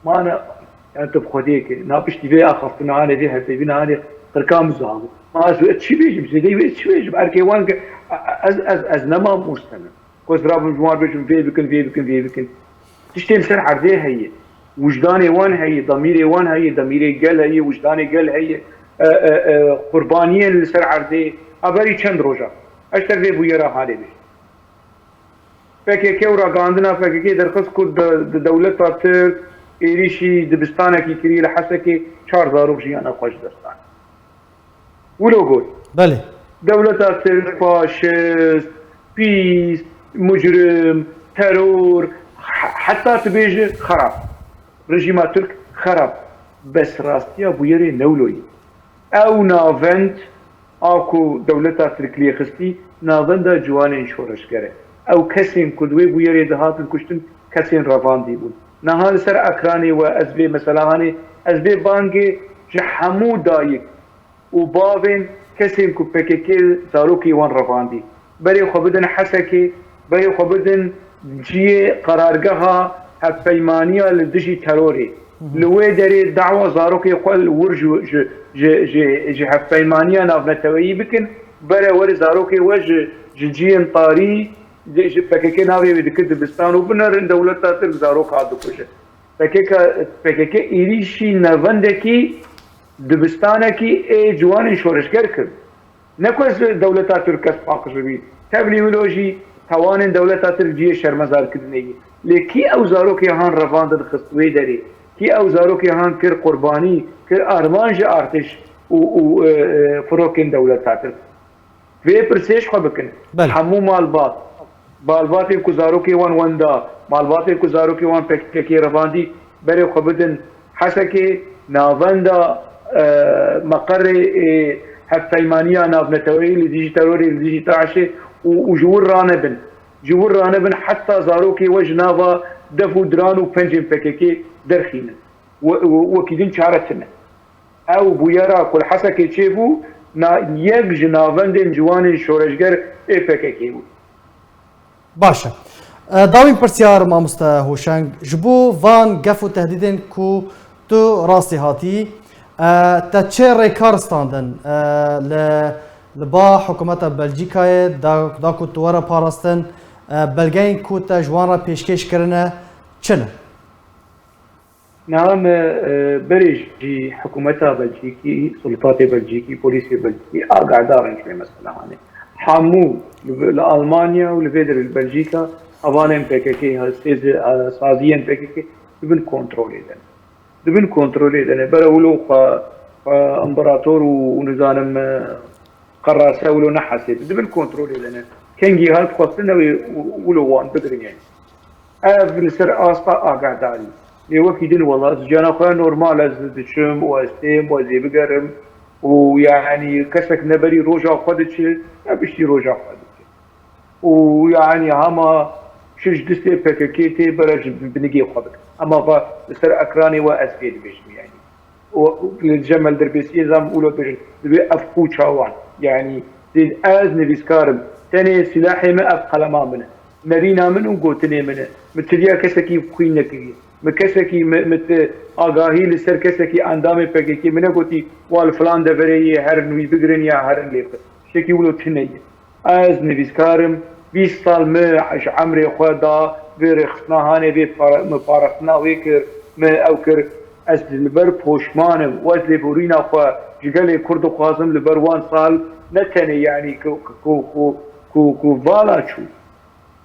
Mane, yani tu bi Xwedê ke, na piştî vê axaftina hanê, vê hevpeyvîna hanê, qirka min zan bû. Ma ez wê çi bêjim, zêdeyî wê çi bêjim? Erkê wan ke, ez, ez, ez nema mûstenim. Ku ez rabim ji wan bêjim, vê bikin, vê bikin, vê bikin. Tiştê li ser erdê heye. Wijdanê wan heye, demîrê wan heye, demîrê gel heye, wijdanê gel heye. E, e, e, qurbaniyên li ser erdê. A berî çend roja. Ez te vê bûyera hanê bêjim. P K K û ragihandina P K K derxist ku de-, di dewleta Tirk êrîşî dibistanekî kiriye li Hesekê, çar zarok jiyana xwe ji dest dan. Wilo got. Belê. Dewleta Tirk faşist, pîs, mucrim, teror, he-, heta tu bêjî xerab. Rejîma Tirk xerab. Bes rastiya bûyerê ne wilo ye. Ew navend a ku dewleta Tirk lê xistî, navenda ciwanên şoreşger e. Ew kesên ku di wê bûyerê de hatin kuştin, kesên revandî bûn. Niha li ser ekranê we ez vê mesela hanê, ez vê bangê ji hemû dayik û bavên kesên ku P K K zarokê wan revandî. Berê xwe bidin Hesekê, berê xwe bidin cihê qerargeha hevpeymaniya li dijî terorê. Li wê derê dawa zarokê xwe li wir ji, ji, ji, ji, ji hevpeymaniya navneteweyî bikin, bere werê zarokê we ji, ji ciyên tarî, ji, ji P K K navê wê dikir dibistan û binerin dewleta Tirk zarok hat dikuje. P K K, P K K êrîşî navendekî dibistanekî ê ciwanên şoreşger kir. Ne ku ez dewleta Tirk kes paqij bibî. Tevlî wilo jî tawanên dewleta Tirk cihê şermezarkirinê ye. Lê kî ew zarokê han revandin xist wê derê? Kî ew zarokê han kir qurbanî, kir armanc ji artêş û, û, e, e, firokên dewleta Tirk? Vê pirsê ji xwe bikin. Belê. Hemû malbat, malbatên ku zarokê wan wenda, malbatên ku zarokê wan P K K revandî, berê xwe bidin Hesekê, navenda, e, meqerê, e, hevpeymaniya navneteweyî li dijî terorê, li dijî DAIŞê û, û ji wir ranebin. Ji wir ranebin heta zarokê we ji nava def û diran û pencên P K K derxînin. We-, we-, wekî din çare tune. Ew bûyera ku li Hesekê çêbû, na-, yek ji navendên ciwanên şoreşger ê P K K bû. Baş e. E, dawîn pirsyar, mamoste Hoşeng, ji bo van gef û tehdîdên ku tu rastî hatî, e, te çi rêkar standin, e, li, li ba hikûmeta Belcîkayê da, da ku tu were parastin, e, belgeyên ku te ji wan re pêşkêş kirine çi ne? Niha me, e, berê jî hikûmeta Belcîkî, sultatê Belcîkî, polîsê Belcîkî agahdar in ji vê mesele hanê. Hemû li, li Almanya û li vê derê li Belcîka hevalên P K K, sêz, e, saziyên P K K di bin kontrolê de ne. Di bin kontrolê de ne. Bere wilo xwe, xwe împarator û, û nizanim, e, qerase wilo nehesê. Di bin kontrolê de ne. Kengî hat xwestin ew ê wilo wan bigirin yani. Ev li ser asta agahdarî. Lê wekî din wela ez jiyana xwe normal ez diçim û ez têm û ez ê bigerim û yani kesek ne berî roja xwe diçe, ne piştî roja xwe diçe. Û yani hema çi ji distê P K K tê bere ji binigê xwe bike. Hema va li ser ekranê we ez pê dibêjim yani. û li cem me li derbêsiyê zam û lo bêjin, divê ev qûça wan. Yani, dê ez nivîskar im. Tenê silahê min ev qelema min e. Nerîna min û gotinê min e. Min tiriya kesekî xwîn nekiriye. Min kesekî, min, min ti agahî li ser kesekî endamê P K K min negotî, wa li filan deverê yê herin wî bigirin ya herin lê bixin. Tiştekî wilo tune ye. Ez nivîskar im, bîst sal min ji emrê xwe da vê rêxistina hanê, vê para-, min parastina wê kir, min ew kir. Ez li ber poşman im û ez lêborîna xwe ji gelê Kurd dixwazim, li ber wan sal ne tenê, yanî ku, ku, ku, ku, ku vala çû.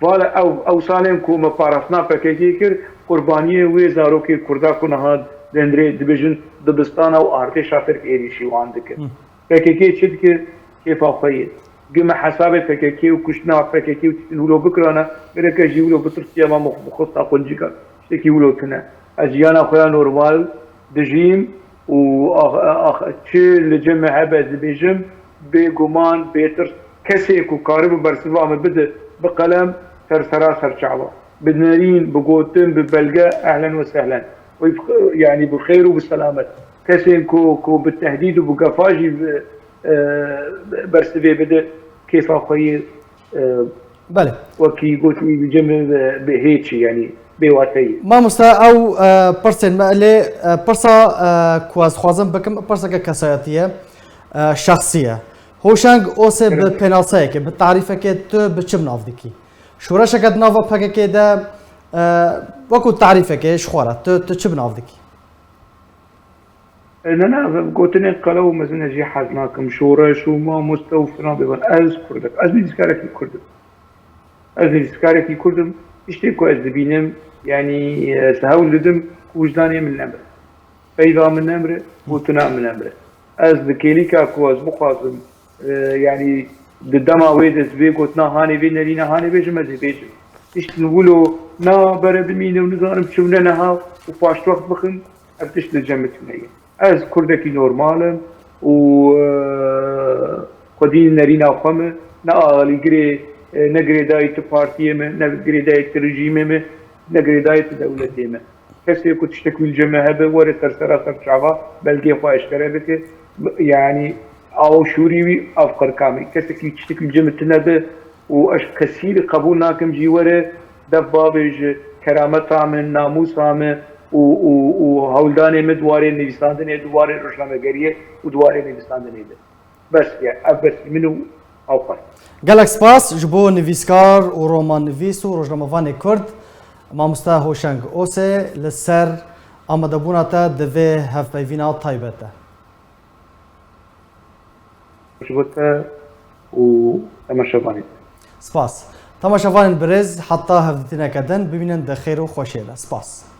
Vala ew, ew salên ku me parastina P K K kir, qurbaniyê wê zarokê Kurda ku niha dendirê dibêjin dibistana û artêşa Tirk êrîşî wan dikir. P K K çi dikir? Kêfa xwe yê. Gi me hesabê P K K û kuştina P K K û tiştin wilo bikirana, gerek ez jî wilo bitirsiya ma mix-, mixista quncika. Tiştekî wilo tune. Ez jiyana xwe ya normal dijîm û ax-, ax-, çi li cem me hebe ez dibêjim, bêguman, bêtirs. Kesê ku karibe bersiva min bide, bi qelem, ser sera ser çava. Bi nerîn, bi gotin, bi belge, ehlen we sehlen. Wê bi, yanî bi xêr û bi selamet. Kesên ku, ku bi tehdîd û bi gefa jî bi, e, bersivê bide, kêfa xwe yê, e, Belê. Wekî gotî, bi cem, e, bi hêçî, yanî bêwateyî. Mamoste, ew, e, pirsên me lê, e, pirsa, e, ku ez dixwazim bikim, pirseke kesayetî ye, e, şexsî ye. Hoşeng Osê bi Evet. pênaseyekê, bi tarîfekê tu bi çi bi nav dikî? Şoreşeke di nava P K K de, e, wekû tarîfekê ji xwe re, tu, tu çi bi nav dikî? E, ne, ne, gotinên qelew û mezin ez jî hez nakim. Şoreş û mamoste û filan bêvan. Ez Kurd im. Ez nivîskarekî Kurd im. Ez nivîskarekî Kurd im. Tiştê ku ez dibînim, yanî, e, ez hewl didim ku wijdanê min nemire. Peyva min nemire, gotina min nemire. Ez li kêlîka ku ez bixwazim, e, yanî di dema wê de ez vê gotina hanê, vê nerîna hanê bêjim, ez ê bêjim. Tiştin wilo na bere bimîne û nizanim çi û ne niha û paştwext bixin, ev tişt li cem min tune ye. Ez Kurdekî normal im û, e, xwedî nerîna xwe me, ne alîgirê, e, ne girêdayî ti partiyê me, ne girêdayî ti rejîmê me, ne girêdayî ti dewletê me. Kesê ku tiştek wî li cem me hebe, were ser sera ser çava, belgeyê xwe eşkere bike. Yanî awa şûrî wî ev qirka me. Kesekî tiştek wî li cem me tune be û ez kesî li qebûl nakim jî were, def bavêje, kerameta min, namûsa min, û, û, û hewldanê min di warê nivîsandinê, di warê rojnamegeriyê û di warê nivîsandinê de. Bes ye, ev besî min û ewqas. Gelek spas ji bo nivîskar û romannivîs û rojnamevanê Kurd, mamoste Hoşeng Ose, li ser amadebûna te di vê hevpeyvîna taybet de. Ji bo te û temaşevanê te. Spas. Temaşevanên birêz, heta hevdîtineke din bimînin di xêr û xweşiyê de. Spas.